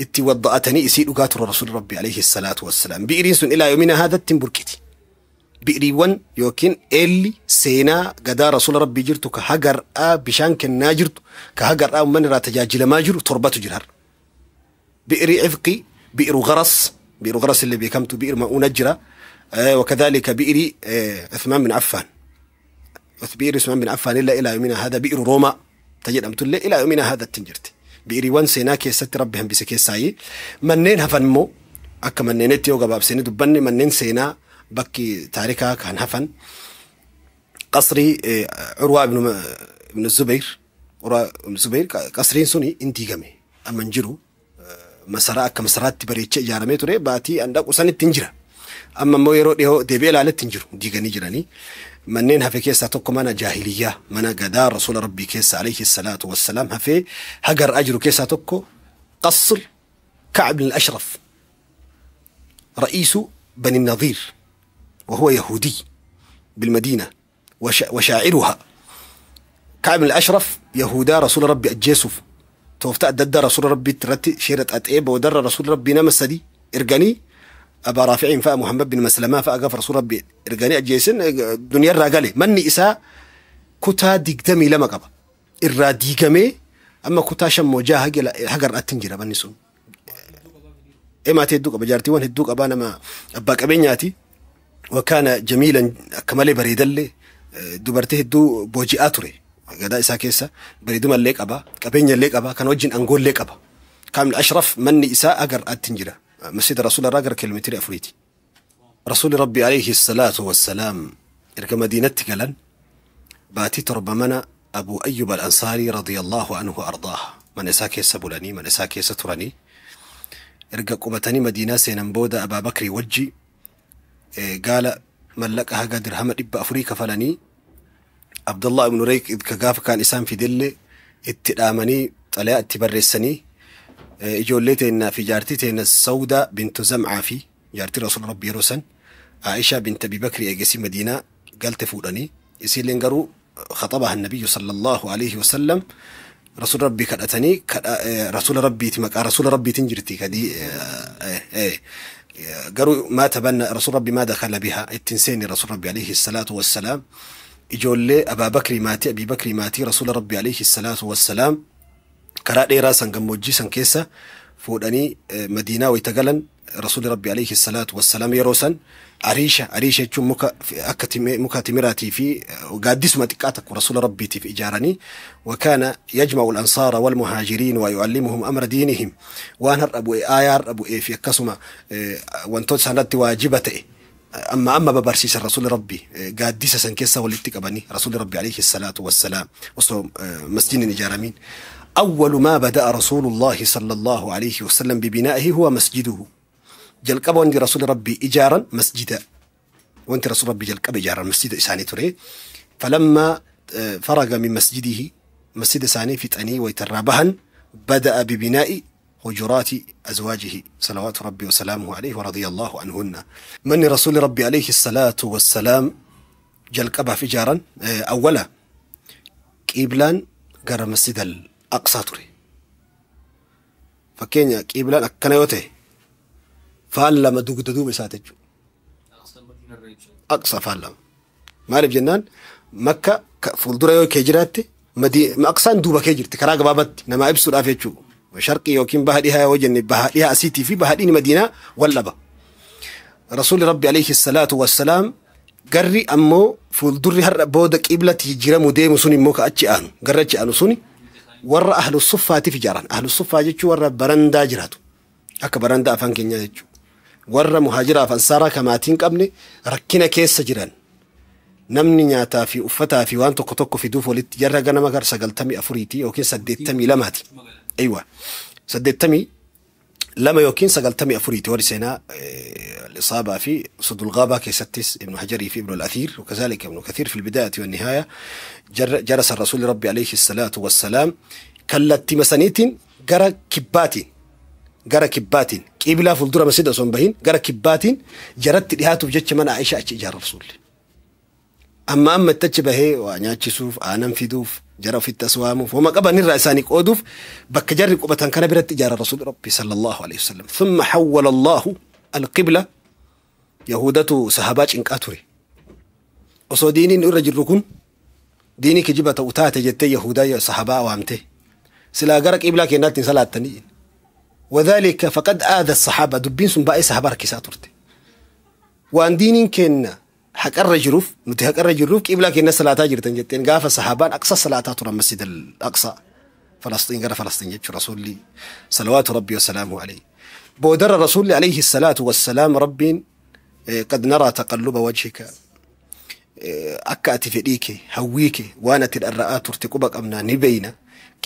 itti wadda'atanii isii dhugaa ture Rasuul Rabbi alayhi salaatu wassalaam. Bi'iriin sun ilaa yoomina haadatti hin burqiti. Bi'iriiwwan yookiin eelli seenaa gadaa Rasuula Rabbii jirtu ka hagar'aa bishaan kennaa jirtu ka hagar'aa uummanni irraa tajaajilamaa jiru 7tu jira. Bi'irii Cizqi, bi'iru Garas, bi'iru Garas illee beekamtu bi'iru Ma'uuna jira. وكذلك bi'iri Uthmaan bin Affaan. Bi'iri Uthmaan bin Affaan illee ilaa yoomina haadha bi'iru Roomaa ta jedhamtu illee ilaa yoomina haadhatti hin jirti. Bi'iriiwwan seenaa keessatti Rabbi hambise keessaayi. Manneen hafan immoo akka manneenetti yoo gabaabsanii dubbanne manneen seenaa bakki taarikaa kan hafan qasrii Urwaa ibn Zubayr. Urwaa ibn Zubayr qasriin suni hin diigame amma hin jiru. Masaraa akka masaraatti bareechee ijaaramee ture baatii handaqu sanitti hin jira. Amma immoo yeroo dhiyoo deebi'ee ilaaletti hin jiru diiganii jiranii. Manneen hafe keessaa tokko mana jaahiliyyaa mana gadaa Rasuula Rabbii keessa alayhi salaatu wassalaam hafee hagar'aa jiru keessaa tokko qasr Ka'b bin al-Ashraf ra'iisu Bani Nadiir وهو يهودي بالمدينة وشاعرها. كعب بن الأشرف يهودا رسول ربي أجيسوف توفت أدد رسول ربي ترتي شيرة أتئب ودر رسول ربي نمسدي إرجاني أبا رافع فأ محمد بن مسلمة فأقف رسول ربي إرجاني أجيسن دنيا الرجالي مني إساء كتا ديقدمي لما قبا إراديقمي أما كتا شم وجاه هجر أتنجر بني سون إما تدوك أبا جارتي وان هدوك أبا أنا ما أباك أبينياتي وكان جميلا كمالي بريدلي دبرته هدو بوجي آتوري غدا إسا كيسا بريدو مالك أبا كابين ليك أبا كان وجين أنقول ليك أبا كامل أشرف مني إساء أجر أتنجرة مسجد رسول الله أجر كيلومتر أفريتي رسول ربي عليه الصلاة والسلام إرجع مدينة قلن باتي تربمنا أبو أيوب الأنصاري رضي الله عنه وأرضاه من إسا كيسا بولاني من إسا كيسا تراني إرجع قبتني مدينة سينبودا أبا بكر وجي قال ملكها درهم إب أفريقيا فلاني عبد الله بن ريك إذ كقاف كان إسام في دلة اتلامني طلع اتبرسني إجولتي في جارتي السوداء بنت زمعة في جارتي رسول ربي رسن عائشة بنت أبي بكر إجسي مدينة قالت فوراني يصير لينقرو خطبها النبي صلى الله عليه وسلم رسول ربي كأتني رسول ربي تمك رسول ربي تنجرتي كدي Garuu maa tabanna rasuul rabbi maa dakhala bihaa ittiin seenne rasuul rabbi alayhi salaatu wassalaam. Ijoollee Abaa Bakrii maatii Abii Bakrii maatii rasuula rabbi alayhi salaatu wassalaam karaa dheeraa san gammoojjii san keessa fuudhanii Madiinaa wayita galan rasuulli rabbi alayhi salaatu wassalaam yeroo san ariisha ariisha jechuun muka akka muka timiraatii fi gaaddisuma xiqqaa tokko rasuula rabbiitiif ijaaranii wakaana yajma'u al-ansaara wal muhaajiriin wa yu'allimuhum amra diinihim waan har'a bu'e aayaa har'a bu'ee fi akkasuma wantoota isaanirratti waajiba ta'e amma amma babarsiisan rasuulli rabbi gaaddisa san keessa walitti qabanii rasuulli rabbi alayhi salaatu wassalaam osoo masjidni hin ijaaramiin. أول ما بدأ رسول الله صلى الله عليه وسلم ببنائه هو مسجده. jalqaba wanti rasuulli rabbii ijaaran masjida. Wanti rasuulli rabbii jalqaba ijaaran masjida isaanii ture. فلما فرغ من مسجده masjida isaanii fixanii waytarraa bahan بدأ ببناء حجرات أزواجه صلوات ربي وسلامه عليه ورضي الله عنهن. من رسول ربي عليه الصلاة والسلام jalqaba fi ijaaran أولا qiblaan gara masjid al-Aqsaa ture. Fakkeenya qiblaan akkana yoo ta'e faan lama dugda duuba isaati jechuudha. Aqsa faan lama. Maaliif jennaan Makka fuuldura yoo kee jiraatte Aqsaan duuba kee jirti karaa gabaabatti namaa ibsuudhaaf jechuudha. Sharqii yookiin baha dhihaa yoo jenne baha dhihaa asiitii fi baha dhiini Madiinaa wal dhaba. Rasuulli Rabbi alayhi salaatu wassalaam garri ammoo fuuldurri har'a booda qiblatti jijjiiramuu deemu sun immoo ka achi aanu garri achi aanu suni warra ahlu suffaatiif ijaaran. Ahlu suffaa jechuun warra barandaa jiraatu akka barandaa afaan keenyaa jechuudha. Warra muhaajiraaf ansaaraa ka maatii hin qabne rakkina keessa jiran namni nyaataa fi uffataa fi waan tokko tokko fiduuf walitti jarra ganama gara 94 yookiin 82ti. Aywa 82 yookiin 94ti warri seenaa الإصابة في صد الغابة كيستس ابن حجر في ابن الأثير وكذلك ابن كثير في البداية والنهاية. جرس الرسول ربي عليه الصلاة والسلام كلت مسانيت جرى كبات gara kibbaatiin qiblaa fuuldura masjida osoo hin bahin gara kibbaatiin jaratti dhihaatuuf jecha mana Aishaa achi ijaara rasuulli. Amma amma itti achi bahee waa nyaachisuuf, aanan fiduuf, jara ofitti as waamuuf, wama qaban irraa isaanii qooduuf bakka jarri qubatan kana biratti ijaara rasuulli Rabbi sallallahu alayhi wasallam. Thumma hawwala Allahu al-qibla Yahudatu sahabaa cinqaa ture. Osoo diiniin irra jirru kun diinii kijiba ta'u taate jettee Yahudaa sahabaa waamte. Silaa gara qiblaa keenyaatti hin salaattanii. وذلك فقد آذى الصحابة دبين سن باقي صحابة ركيسات ترتي. وان دينين كنا حق الرجروف نتي حق الرجروف قبلة كنا صلاة جرتن جتين قاف الصحابة أقصى صلاة ترى المسجد الأقصى فلسطين قرى فلسطين جت رسول لي صلوات ربي وسلامه عليه. بودر الرسول عليه الصلاة والسلام ربي قد نرى تقلب وجهك أكأت فديك هويك وانا تدرأ ترتقبك أمنا نبينا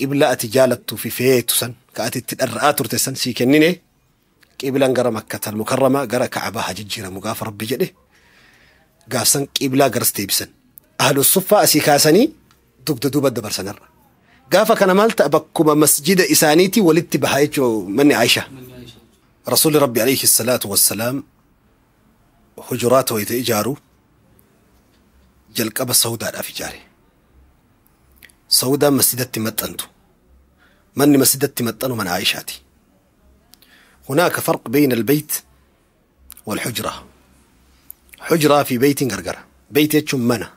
قبلة أتجالت في فيتسن كأتي تدرأ ترتسن سيكنني قبلة قرى مكة المكرمة قرى كعبها ججيرة مقاف ربي جده قاسن قبلة قرستيبسن أهل الصفة أسيكاسني دق دوبة دبر سنر قافا كان مالت أبكما مسجد إسانيتي ولدت بهايتو مني عائشة. رسول ربي عليه الصلاة والسلام حجراته يتإجارو جلقب السوداء في جاري سوداء مسجد تمتنتو من مسجد تمتنو من عائشاتي. هناك فرق بين البيت والحجرة. حجرة في بيت غرغرة بيت يجون منا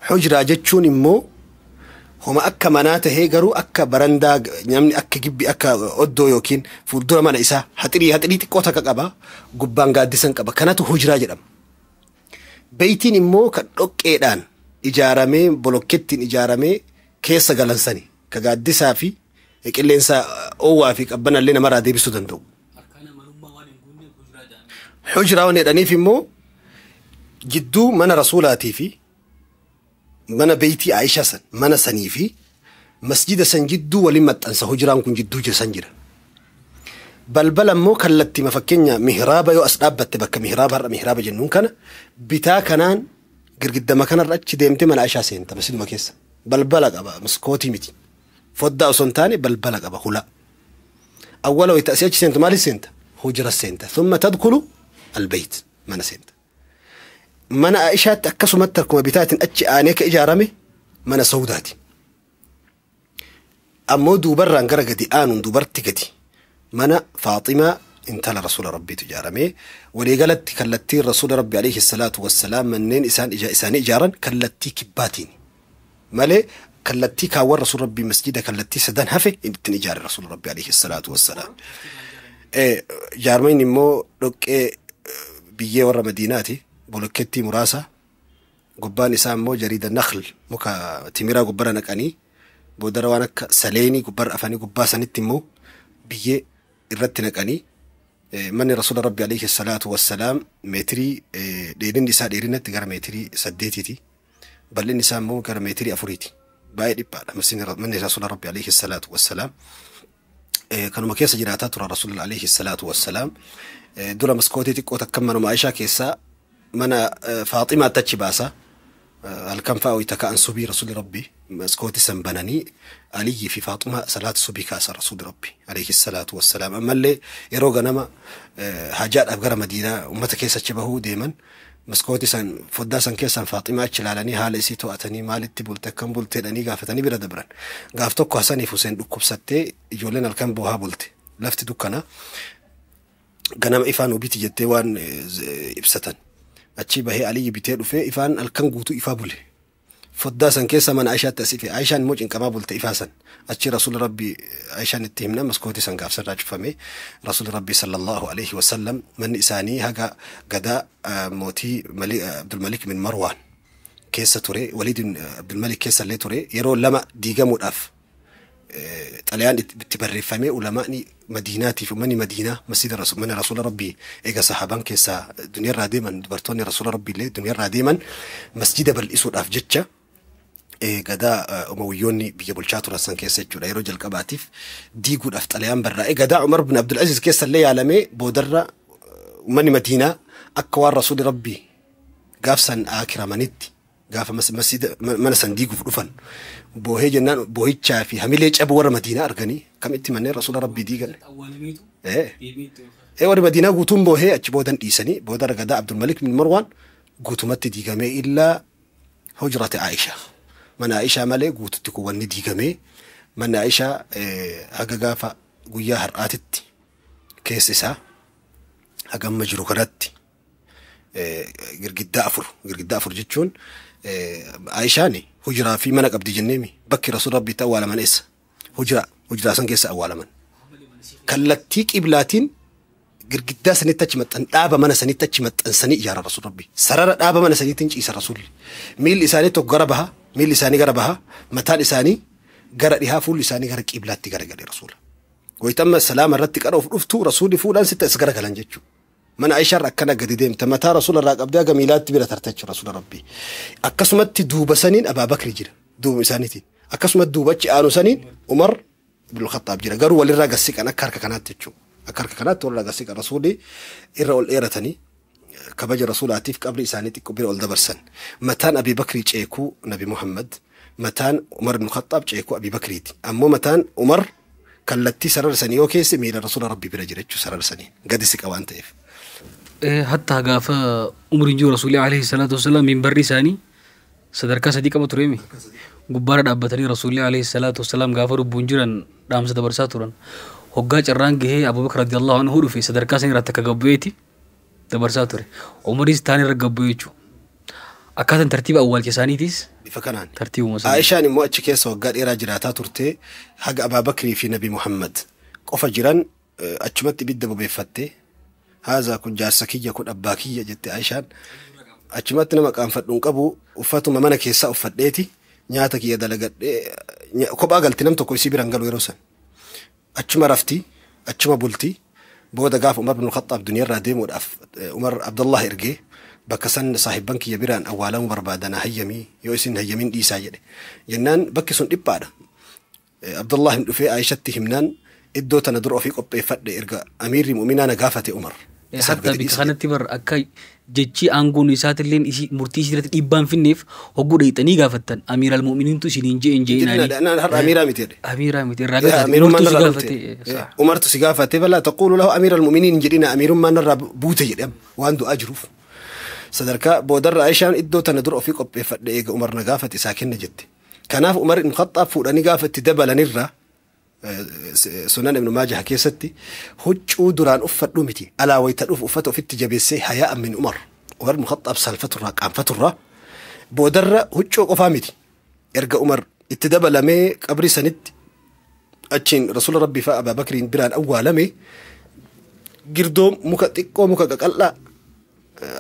حجرة جتشون مو هما أكا مناته هيغرو أكا برندا نمني أكا جبي أكا أدو يوكين فولدورا من إسا هتري هتري تكوتا كقبا قبان قادسن قبا كانت حجرة جرم. بيتين immoo kan dhoqqeedhaan ijaaramee bolokkeettiin ijaaramee keessa galansani ka gaaddisaa fi qilleensa oowwaa fi qabbanallee namarraa deebisuu danda'u. Hujuraa waan jedhaniif immoo jidduu mana rasuulaatii fi mana beeytii Aishaa san mana sanii fi masjida san jidduu waliin maxxansa hujuraan kun jidduu san jira. Balbala immoo kallattii fakkeenya mihraaba yoo as dhaabbatte bakka mihraaba har'a mihraaba jennuun kana bitaa kanaan girgiddama kanarra achi deemtee mana Aishaa seenta masjiduma keessa. Balbala qaba maskootii miti. Foddaa osoo hin taane balbala qaba hulaa. Awwala wayita asii achi seentu maaliif seenta? Hujura seenta. Thumma tadkhulu albayt mana seenta. Mana Aishaatti akkasumatti harkuma bitaatiin achi aanee ka ijaarame mana Saudaati. Ammoo duubarraan gara gadi aanuun dubarti gadi. Mana Faaximaa Intala rasuula rabbiitu ijaaramee waliigalatti kallattiin rasuula rabbi alayhi salaatu wassalaam manneen isaan isaanii ijaaran kallattii kibbaatiin malee kallattii kaawwan rasuula rabbii masjida kallattii sadan hafe ittiin ijaare rasuula rabbi alayhi salaatu wassalaam. Jaarmayin immoo dhoqqee biyyee warra Madiinaati bolokkeettii muraasa gubbaan isaa immoo jariida nakhl muka timiraa gubbara naqanii boodara waan akka saleenii gubbarra afanii gubbaa sanitti immoo biyyee irratti naqanii manni rasuula rabbi alayhi salaatu wassalaam meetirii dheerinni isaa dheerinatti gara meetirii 8ti bal'inni isaa immoo gara meetirii 4ti baay'ee dhiphaadha manni rasuula rabbi alayhi salaatu wassalaam. Kanuma keessa jiraataa tura rasuula alayhi salaatu wassalaam. Dura maskootii xiqqoo takka manuma Aishaa keessaa mana Faaximaatti achi baasa. Halkan fa'a wayita ka'an subii rasuuli rabbi maskootii san bananii Aliyyii fi Faaxumaa salaata subii kaasa rasuuli rabbi alayhi salaatu wassalaam. Ammallee yeroo ganama hajaadhaaf gara Madiinaa uummata keessa achi bahuu deeman maskootii san foddaa san keessaan Faaximaa achi ilaalanii haala isii to'atanii maalitti bulte akkam bulte jedhanii gaafatanii bira dabran. Gaaf tokko Hasanii fi Huseen dhukkubsattee ijoolleen halkan boohaa bulte lafti dukkana ganama ifaan ubiti jettee waan ibsatan. Achi bahee Aliyyi bitee dhufee ifaan halkan guutuu ifaa bule. Foddaa san keessa mana Aishaatti as ife. Aishaan immoo cinqamaa bulte ifaa san. Achi rasuula rabbi Aishaan itti himna maskootii san gaafsarraa cufame. Rasuula rabbi sallallahu alayhi wasallam manni isaanii haga gadaa mootii Abdulmalik bin Marwaan keessa ture. Waliid Abdulmalik keessa illee ture. Yeroo lama diigamuudhaaf xalayaan itti barreeffamee ulamaani Madiinaatiif uummanni Madiinaa masjida mana rasuula rabbii eega sahaabaan keessaa duniyaarraa deeman dubartoonni rasuula rabbii illee duniyaarraa deeman masjida bal'isuudhaaf jecha gadaa Umawiyyoonni biyya bulchaa turan san keessa jechuudha yeroo jalqabaatiif diiguudhaaf xalayaan barraa'ee gadaa Umar bin Abdul Aziz keessa illee yaalamee boodarra uummanni Madiinaa akka waan rasuuli rabbii gaafsan akiramanitti gaafa masjida mana san diiguuf dhufan boohee jennaan boohichaa fi hamilee cabu warra Madiinaa arganii kamitti manneen rasuula rabbii diigan. Warri Madiinaa guutuun boohee achi boodan dhiisanii boodarra gadaa Abdulmalik bin Marwaan guutumatti diigamee illaa hujrate Aishaa. Mana Aishaa malee guututti kun wanni diigamee mana Aishaa haga gaafa guyyaa har'aatitti keessi isaa haga amma jiru kanatti girgiddaa afur jechuun Aishaan hujuraa fi mana qabdi jenneemi bakki rasuula rabbii itti awwaalaman eessa hujuraa san keessa awwaalaman kallattii qiblaatiin girgiddaa sanitti achi maxxan dhaaba mana sanitti achi maxxansanii ijaara rasuula rabbii sarara dhaaba mana saniitiin ciisa rasuulli miilli isaanii tokko gara baha miilli isaanii gara baha mataan isaanii gara dhihaa fuulli isaanii gara qiblaatti garagalee rasuula wayita salaama irratti qara'uuf dhuftu rasuulli fuudhaan sitti as garagalan jechuudha. Mana Aishaarra akkana gadi deemta mataa rasuula irraa qabdee haga miilaatti bira tarta jechuudha rasuula rabbii. Akkasumatti duuba saniin Abaa Bakri jira duuba isaaniitiin. Akkasumatti duubachi aanu saniin Umar ibn Khattaab jira garuu walirraa gassiqan akka harka kanaatti jechuudha. Akka harka kanaatti walirraa gassiqan rasuulli irra ol dheeratanii kabaja rasuulaatiif qabri isaanii xiqqoo bira ol dabarsan. Mataan Abii Bakrii ceekuu Nabi Muhammad mataan Umar ibn Khattaab ceekuu Abii Bakriiti. Ammoo mataan Umar kallattii sarara sanii yoo keesse miila rasuula rabbii bira jira jechuudha sarara sanii gadi siqa waan ta'eef. Hatta gaafa umriin jiru rasuulli alayhi salaatu wassalaam minbarri isaanii sadarkaa sadii qaba tureemi. Gubbaarra dhaabbatanii rasuulli alayhi salaatu wassalaam gaafa lubbuun jiran dhaamsa dabarsaa turan. Hoggaa carraan gahee Abubakar radiyallahu anhu dhufe sadarkaa san irratti akka gabbu'eeti dabarsaa ture. Umaris taan irra gabbu'e jechuudha. Akkaataan tartiiba awwaalcha isaaniitis bifa kanaan. Tartiibuma isaanii. Aishaan immoo achi keessa waggaa dheeraa jiraataa turte haga Abaa Bakrii fi Nabi Muhammad qofa jiran achumatti ibidda bobeeffattee haazaa kun jaarsa kiyya kun abbaa kiyya jette Aishaan achumatti nama qaanfadhu hin qabu uffatuma mana keessaa uffadheeti nyaata kiyya dalagadhee kophaa galti nam tokko isii biraan galu yeroo san achuma rafti achuma bulti booda gaafa Umar bin Khattaab duniyaarraa deemuudhaaf Umar Abdullah ergee bakka san saahibban kiyya biraan awwaalamuu barbaadana hayyamii yoo isin hayyamin dhiisaa jedhe jennaan bakki sun dhiphaadha. Abdullah hin dhufee Aishatti himnaan iddoo tana dura ofii qopheeffadhe erga amiirri mu'minaa na gaafate Umar. Hatta bikka kanatti bar akka jechi aangoon isaatilleen murtii isii irratti dhiibbaan finneef hogguu dheeyxanii gaafattan amiiral mu'miniintu isiniin je'en je'inaani. Har'a amiiraa miti jedhe. Amiiraa miti irraa gaafate Umartu si gaafate. Umartu si gaafate balaa taquulu lahu amiiral mu'miniin jedhina amiirummaan irraa buute jedhe waan du'aa jiruuf. Sadarkaa boodarra Aishaan iddoo tana dura ofii qopheeffadhe eega Umar na gaafate isaa kenna jette. Kanaaf Umar ibn Khattaab fuudhanii gaafa itti dabalanirra Sunan Ibnu Maajah keessatti huccuu duraan uffadhu miti alaa wayita dhufu uffata ofitti jabeessee hayaa'an min Umar. Umar ibn Khaxxaab saalfaturraa qaanfaturraa boodarra huccuu qofaa miti. Erga Umar itti dabalamee qabrii sanitti achiin Rasuula Rabbii fa'a Abaa Bakriin biraan awwaalame girdoo muka xiqqoo muka qaqal'aa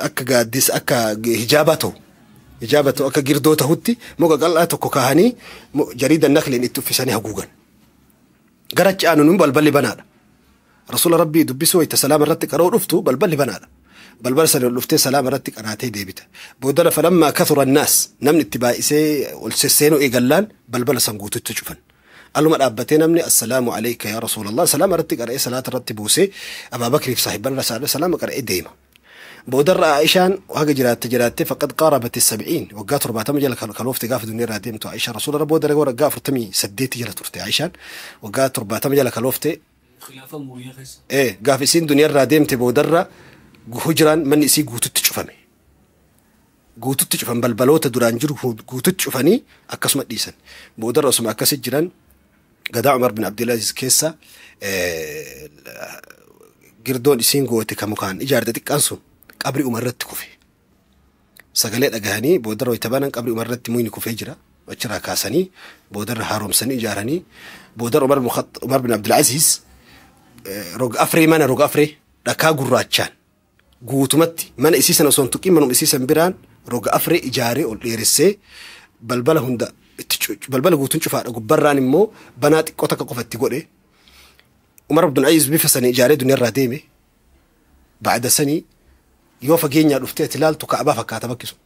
akka gaaddisa akka hijaabaa ta'u hijaaba ta'u akka girdoo ta'utti muka qal'aa tokko kaahanii jariida nakliin itti uffisanii haguugan. Gara achi aanuun balballi banaadha. Rasuula Rabbii dubbisuu wayita salaama irratti qaroo dhuftu balballi banaadha. Balbala sana ol dhuftee salaama irratti qaraatee deebita. Boodara falammaa kathura annaas namni itti baay'isee ol sesseenuu eegallaan balbala san guututti cufan. Aluma dhaabbatee namni assalaamu alayka yaa Rasuulallah salaama irratti qara'ee salaata irratti buusee Abaa Bakriif saahiban irra salaama qara'ee deema. Boodarra Aishaan haga jiraatte jiraatte faqad qaarabati sab'iin waggaa 70 jala kaloofte gaafa duniyaa irraa deemtu Aishaa Rasuula irra booda waggaa 48 jala turte Aishaan waggaa 70 jala kaloofte. Khilaafa Umayyaa keessa. Gaafa isiin duniyaa irraa deemte boodarra hujraan manni isii guututti cufame. Guututti cufan balbaloota duraan jiru guututti cufanii akkasuma dhiisan. Boodarra osuma akkasi jiran gadaa Umar bin Abdulaziz keessa girdoon isiin goote kan mukaan ijaarte xiqqaan sun qabri Umar irratti kufe. Sagalee dhagahanii boodarra wayita banan qabri Umar irratti muyni kufee jira. Achirraa kaasanii boodarra haaromsanii ijaaranii boodarra Umar bin Abdulaziz roga afree mana roga afree dhakaa gurraachaan guutumatti mana isii sana osoo hin tuqin manuma isii san biraan roga afree ijaaree ol dheeressee balbala hunda itti balbala guutuun cufaadha gubbarraan immoo banaa xiqqoo takka qofa itti godhe. Umar Abdulaziz bifa sanii ijaaree duniyaarraa deeme. Ba'ada sanii yoo fageenyaa dhuftee ati ilaaltu Ka'abaa fakkaata bakki sun.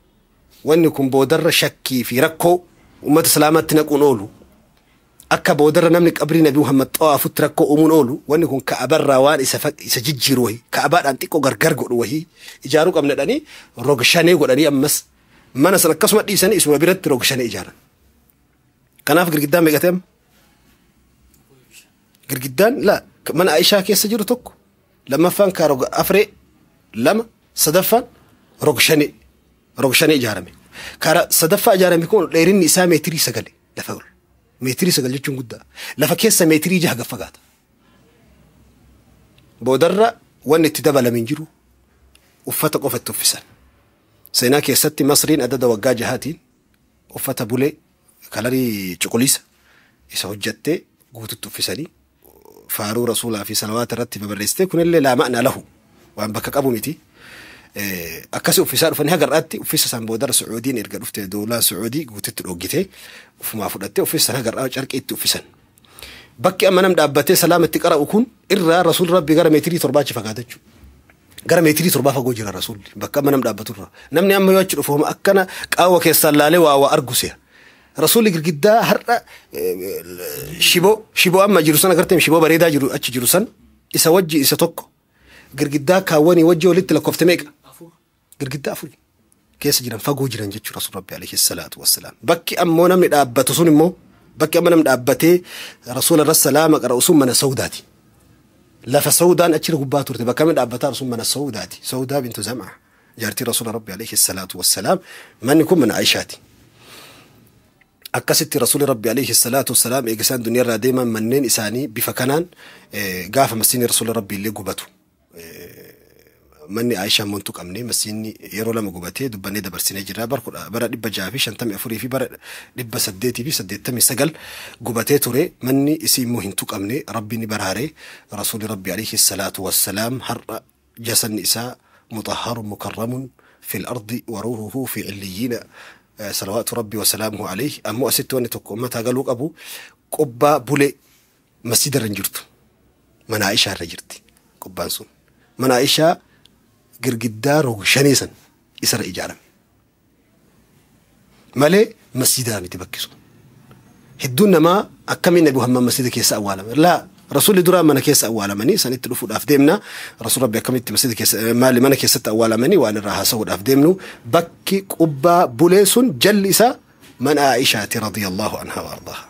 Wanni kun boodarra shakkii fi rakkoo uummata islaamaatti naquun oolu. Akka boodarra namni qabrii Nabii Muhammad xawaafutti rakkoo uumuun oolu. Wanni kun Ka'abarraa waan isa jijjiiru wahii Ka'abaadhaan xiqqoo gargar godhu wahii ijaaruu qabna jedhanii roga shanee godhanii ammas mana sana akkasuma dhiisanii isuma biratti roga shanee ijaaran. Kanaaf girgiddaan meeqa ta'e amma? Girgiddaan la mana Aishaa keessa jiru tokko lammaffaan kaa roga afree lama sadaffaan roga shanee ijaarame. Karaa sadaffaa ijaarame kun dheerinni isaa meetirii 9 lafa ol. Meetirii 9 jechuun guddaa. Lafa keessa meetirii 6 gad fagaata. Boodarra wanni itti dabalame hin jiru uffata qofa itti uffisan. Seenaa keessatti Masriin adada waggaa 6tiin uffata bulee kalarii cuquliisa isa hojjattee guututti uffisanii faaruu rasuulaa fi salawaata irratti babarreessitee kunillee laa ma'naa lahu waan bakka qabu miti. Akkasi uffisaa dhufanii haga har'aatti uffisa san boodarra Sucuudiin erga dhufte doolaan Sucuudii guututti dhoggitee ufumaa fudhattee uffisa san haga har'aa carqii itti uffisan. Bakki amma nam dhaabbatee salaama itti qara'u kun irraa rasuulli Rabbii gara meetirii 7 achi fagaata jechuudha. Gara meetirii 7 fagoo jira rasuulli bakka amma nam dhaabbatu irraa. Namni amma yoo achi dhufu homa akkana qaawwa keessaan laalee waa waa argu se'a. Rasuulli girgiddaa har'a shiboo amma jiru sana agartee shiboo bareedaa jiru achi jiru san isa wajji isa tokko girgiddaa kaawwanii wajji walitti lakkoofte meeqa? Girgiddaa 4 keessa jiran fagoo jiran jechuudha Rasuul Rabbi alayhi salaatu wassalaam. Bakki ammoo namni dhaabbatu sun immoo bakki amma namni dhaabbatee Rasuula irra salaama qara'u sun mana Sawdaati. Lafa Sawdaan achirra gubbaa turte bakka namni dhaabbataa sun mana Sawdaati. Sawdaa bintu Zam'a jaartii Rasuula Rabbi alayhi salaatu wassalaam. Manni kun mana Aishaati. Akkasitti Rasuulli Rabbi alayhi salaatu wassalaam eega isaan duniyaarraa deeman manneen isaanii bifa kanaan gaafa masiinni Rasuula Rabbi illee gubatu. Manni Aishaa immoo hin tuqamne masiinni yeroo lama gubatee dubbannee dabarsinee jirra. Bara 654 fi bara 889 gubatee ture. Manni isii immoo hin tuqamne Rabbi ni baraare. Rasuulli Rabbi alayhi salaatu wassalaam har'a jasanni isaa mutahharun mukarramun fil ardi wa ruuhuhu fi illiyyiina salawaatu Rabbi wa salaamuhu alayhi. Ammoo asitti wanni tokko uummataa galuu qabu qubbaa bulee masjida irra hin jirtu. Mana Aishaa irra jirti qubbaan sun. Mana Aishaa girgiddaa roga shanee san isarra ijaarame. Malee masjidaa miti bakki sun. Hedduun namaa akkamiin Nabi Muhammad masjida keessa awwaalame? Laa Rasuulli duraa mana keessa awwaalamanii sanitti dhufuudhaaf deemna. Rasuul Rabbi akkamitti masjida keessa maali mana keessatti awwaalamanii waan irraa haasa'uudhaaf deemnu. Bakki qubbaa bulee sun jalli isaa mana Aishaati radiyallahu anha wa ardaaha.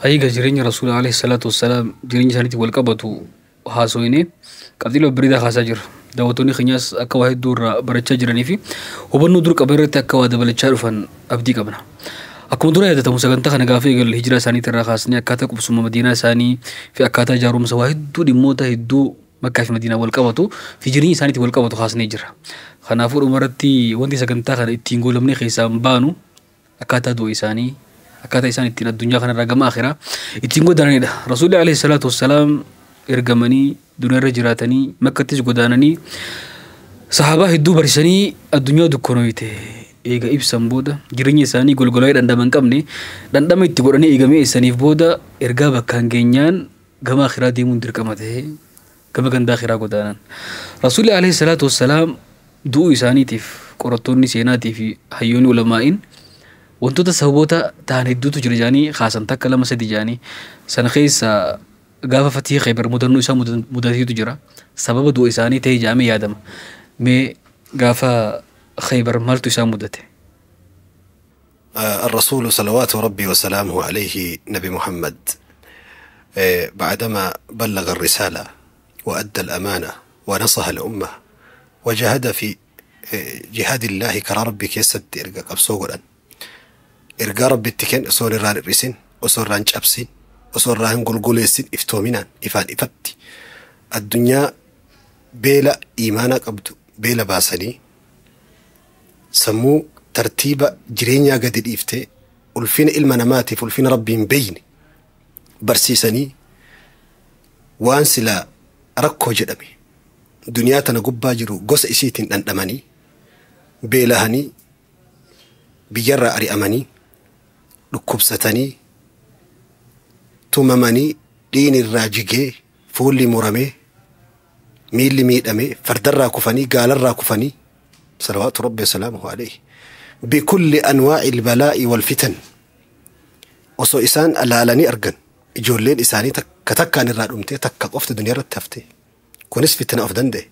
Egaa jireenya Rasuula alayhi salaatu wassalaam jireenya isaaniitti wal qabatu haasofne qabxiilee babbareedaa haasaa jirra. Daawwattoonni keenyas akka waa hedduu irraa barachaa jiranii fi hubannoo dur qaban irratti akka waa dabalachaa dhufan abdii qabna. Akkuma dura yaadatamu sagantaa kana gaafa eegalle hijiraa isaanii irraa kaasnee akkaataa qubsuma Madiinaa isaanii fi akkaataa ijaarumsa waa hedduu dhimmoota hedduu Makkaa fi Madiinaa wal qabatu fi jireenya isaaniitti wal qabatu kaasnee jira. Kanaafuu dhumarratti wanti sagantaa kana ittiin goolamnee keessaa hin baanu akkaataa du'a isaanii akkaataa isaan ittiin addunyaa kanarraa gama akhiraa ittiin godaananidha. Rasuulli alayhi salaatu wassalaam ergamanii duniyaa irra jiraatanii Makkattis godaananii sahaabaa hedduu barsiisanii addunyaa dukkanooyte eega ibsan booda jireenya isaanii golgolaa dhandhama hin qabne dhandhama itti godhanii eegamee ibsaniif booda ergaa bakkaan geenyaan gama akhiraa deemuun dirqama ta'ee gama gandaa akhiraa godaanan. Rasuulli alayhi salaatu wassalaam du'uu isaaniitiif qorattoonni seenaatii fi hayyoonni ulamaa'iin wantoota sababoota ta'an hedduutu jira jedhanii kaasan takka lama sadi jedhanii sana keessa gaafa fatii Khaybar mudannoo isaa mudateetu jira. Sababa du'a isaanii ta'e jedhamee yaadama. Mee gaafa Khaybar maaltu isaa mudate? الرسول صلوات ربي وسلامه عليه نبي محمد بعدما بلغ الرسالة وأدى الأمانة ونصح الأمة وجاهد في جهاد الله كرا ربي كيست إرقا قبصو قرآن إرقا ربي اتكن أصول الران الرسين أصول ران جابسين أصول ران قلقوليسين إفتومينان إفان إفتي الدنيا بيلا إيمانا قبدو بيلا باسني سمو ترتيب جرينيا قد الإفتي ulfina ilma namaatiif ulfina rabbii hin beeyne barsiisanii waan silaa rakkoo jedhame duniyaa tana gubbaa jiru gosa isiitiin dhandhamanii beelahanii biyyarraa ari'amanii dhukkubsatanii tumamanii dhiin irraa jigee fuulli muramee miilli miidhamee fardarraa kufanii gaalarraa kufanii salawaatu rabbi wasalaamuhu alayhi bikulli anwaa'i albalaa'i walfitan osoo isaan alaalanii argan ijoolleen isaanii takka takkaan irraa dhumtee takka qofti duniyaa irratti hafte kunis fitina of danda'e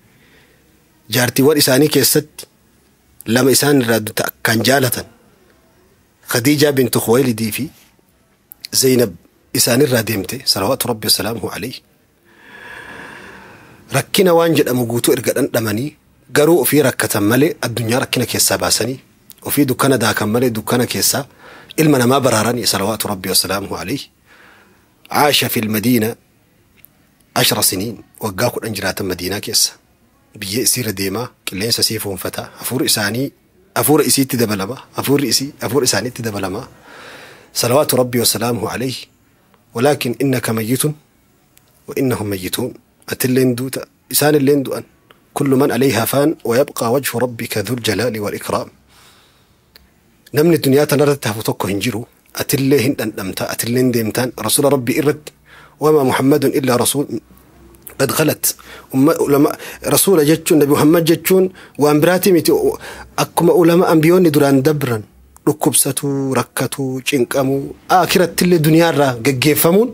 jaartiiwwan isaanii keessatti lama isaan irraa akkaan jaalatan Khadiijaa bintu Khuwaylidii fi Zaynab isaan irraa deemte salawaatu rabbi wasalaamuhu alayhi rakkina waan jedhamu guutuu erga dhandhamanii garuu ofii rakkatan malee addunyaa rakkina keessaa baasanii ofii dukkana daakan malee dukkana keessaa ilma namaa baraaranii salawaatu rabbi wasalaamuhu alayhi عاش في المدينة 10 سنين waggaa 10 jiraatan madiinaa keessa biyya isiirra deemaa qilleensa isii fuunfataa hafuurri isaanii hafuura isiitti dabalama hafuurri isii hafuura isaaniitti dabalama salawaatu rabbi wasalaamuhu alayhi walaakin innaka mayyitun wa innahum mayyituun atilleen duuta isaanilleen du'an kullu man alayhaa faan wayabqaa wajhu rabbika dhul jalaali wal ikraam namni duniyaa tanarratti hafu tokko hin jiru atillee hin dhandhamta atilleen deemtaan rasuula rabbii irratti wamaa muhammadun illaa rasuul قد غلت رسول جتشون نبي محمد جتشون وان براتي متي أكما علماء أنبيوني دران دبرا ركبستو ركتو چنقمو آخرت اللي دنيا را جيفمون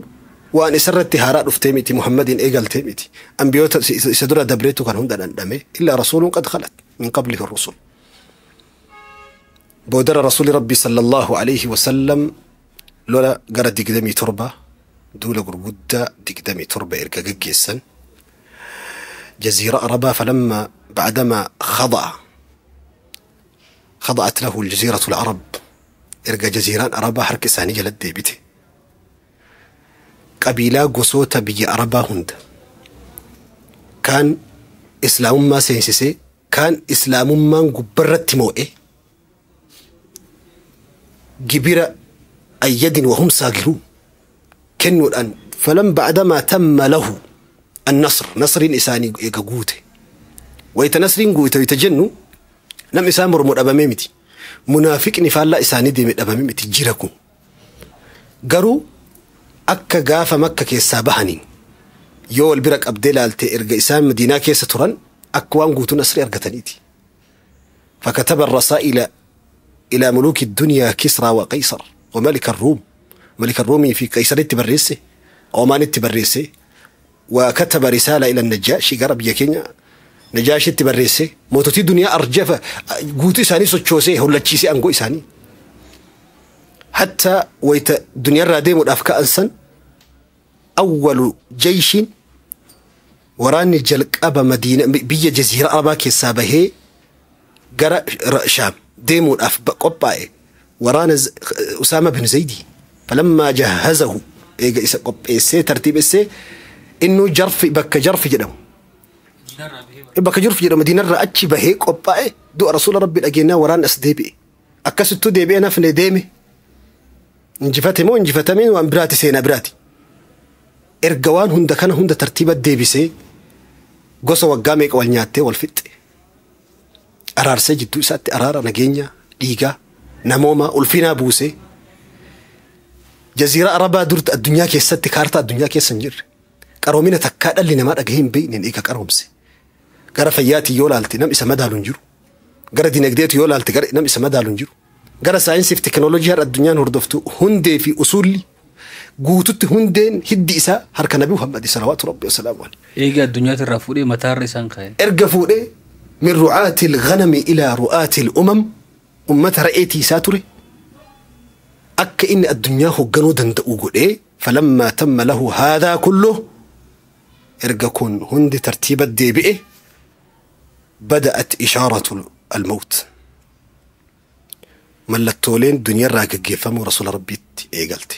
وان إسرت هراء رفتيمتي محمد إيقال تيمتي أنبيوت إسدرا دبريتو كان هندا ندمي إلا رسول قد خلت من قبله الرسل بودر رسول ربي صلى الله عليه وسلم لولا قرد دقدمي تربة دولة قرقودة دقدمي تربة إرقا جيسا جزيرة عربة فلما بعدما خضعت له الجزيرة العرب إرقا جزيران عربة حركة ثانية لدي قبيلة قصوتا بي عربة هند كان إسلام ما سينسيسي كان إسلام ما قبرت موئي جبيرة أيد وهم ساجرون كنوا الآن فلم بعدما تم له النصر نصر إساني قوته ويتنصر قوته ويتجنوا نم إسان مرمر أباميمتي منافق نفال إساني دي من أباميمتي جيركم قروا أكا قافة مكة كيسا بهنين يو البرك أبدلالتي إرقى إسان مدينة كيسا تران أكوان قوتو نصر إرقتنيتي فكتب الرسائل إلى ملوك الدنيا كسرى وقيصر وملك الروم ملك الرومي في قيصر التبريسي عمان التبريسي وكتب رسالة إلى النجاشي قرب يكينيا نجاشي التبريسي موتوتي دنيا أرجفة قوتي ساني سوتشوسي هولا تشيسي أنقو إساني حتى ويت دنيا الراديم والأفكاء أنسن أول جيش وراني جلق أبا مدينة بيا جزيرة أبا كيسابه قرأ شام ديمون أف قبائي Waraana Usaama bin Zaydii falammaa jahazahu eega isa qopheessee tartiibessee innuu jarfi bakka jarfi jedhamu. Bakka jarfi jedhamu Madiinarraa achi bahee qophaa'e du'a rasuula rabbi dhageenyaa waraan as deebi'e. Akkasittuu deebi'ee nafne deeme. Injifate moo injifatameen waan biraati seenaa biraati. Erga waan hunda kana hunda tartiiba deebisee gosa waggaa meeqa wal nyaattee wal fixxe. Araarsee jidduu isaatti araara nageenya dhiigaa namooma ulfinaa buusee jaziiraa arabaa durti addunyaa keessatti kaartaa addunyaa keessa hin jirre qaroomina takkaa dhalli namaa dhagahee hin beekneen eega qaroomse. Gara fayyaatiin yoo laalte nam isa madaalu hin jiru. Gara dinagdeetu yoo laalte gara nam isa madaalu hin jiru. Gara saayinsii fi teekinooloojii har'a addunyaan hordoftu hundee fi usulli guututti hundeen hiddi isaa harka Nabi Muhammad salawaatu rabbi wasalaamu alayhi. Eega addunyaatti irraa fuudhee mataarra isaan kaa'e. Erga fuudhee min ru'aati lghanami ilaa ru'aati lumam ummata ra'eetii isaa ture akka inni addunyaa hoogganuu danda'u godhee falammaa tamma lahu haadhaa kulluh erga kun hundi tartiiba deebi'e bada'at ishaaratu almawt mallattooleen duniyarraa gaggeeffamuu rasuula rabbiitti eegalte.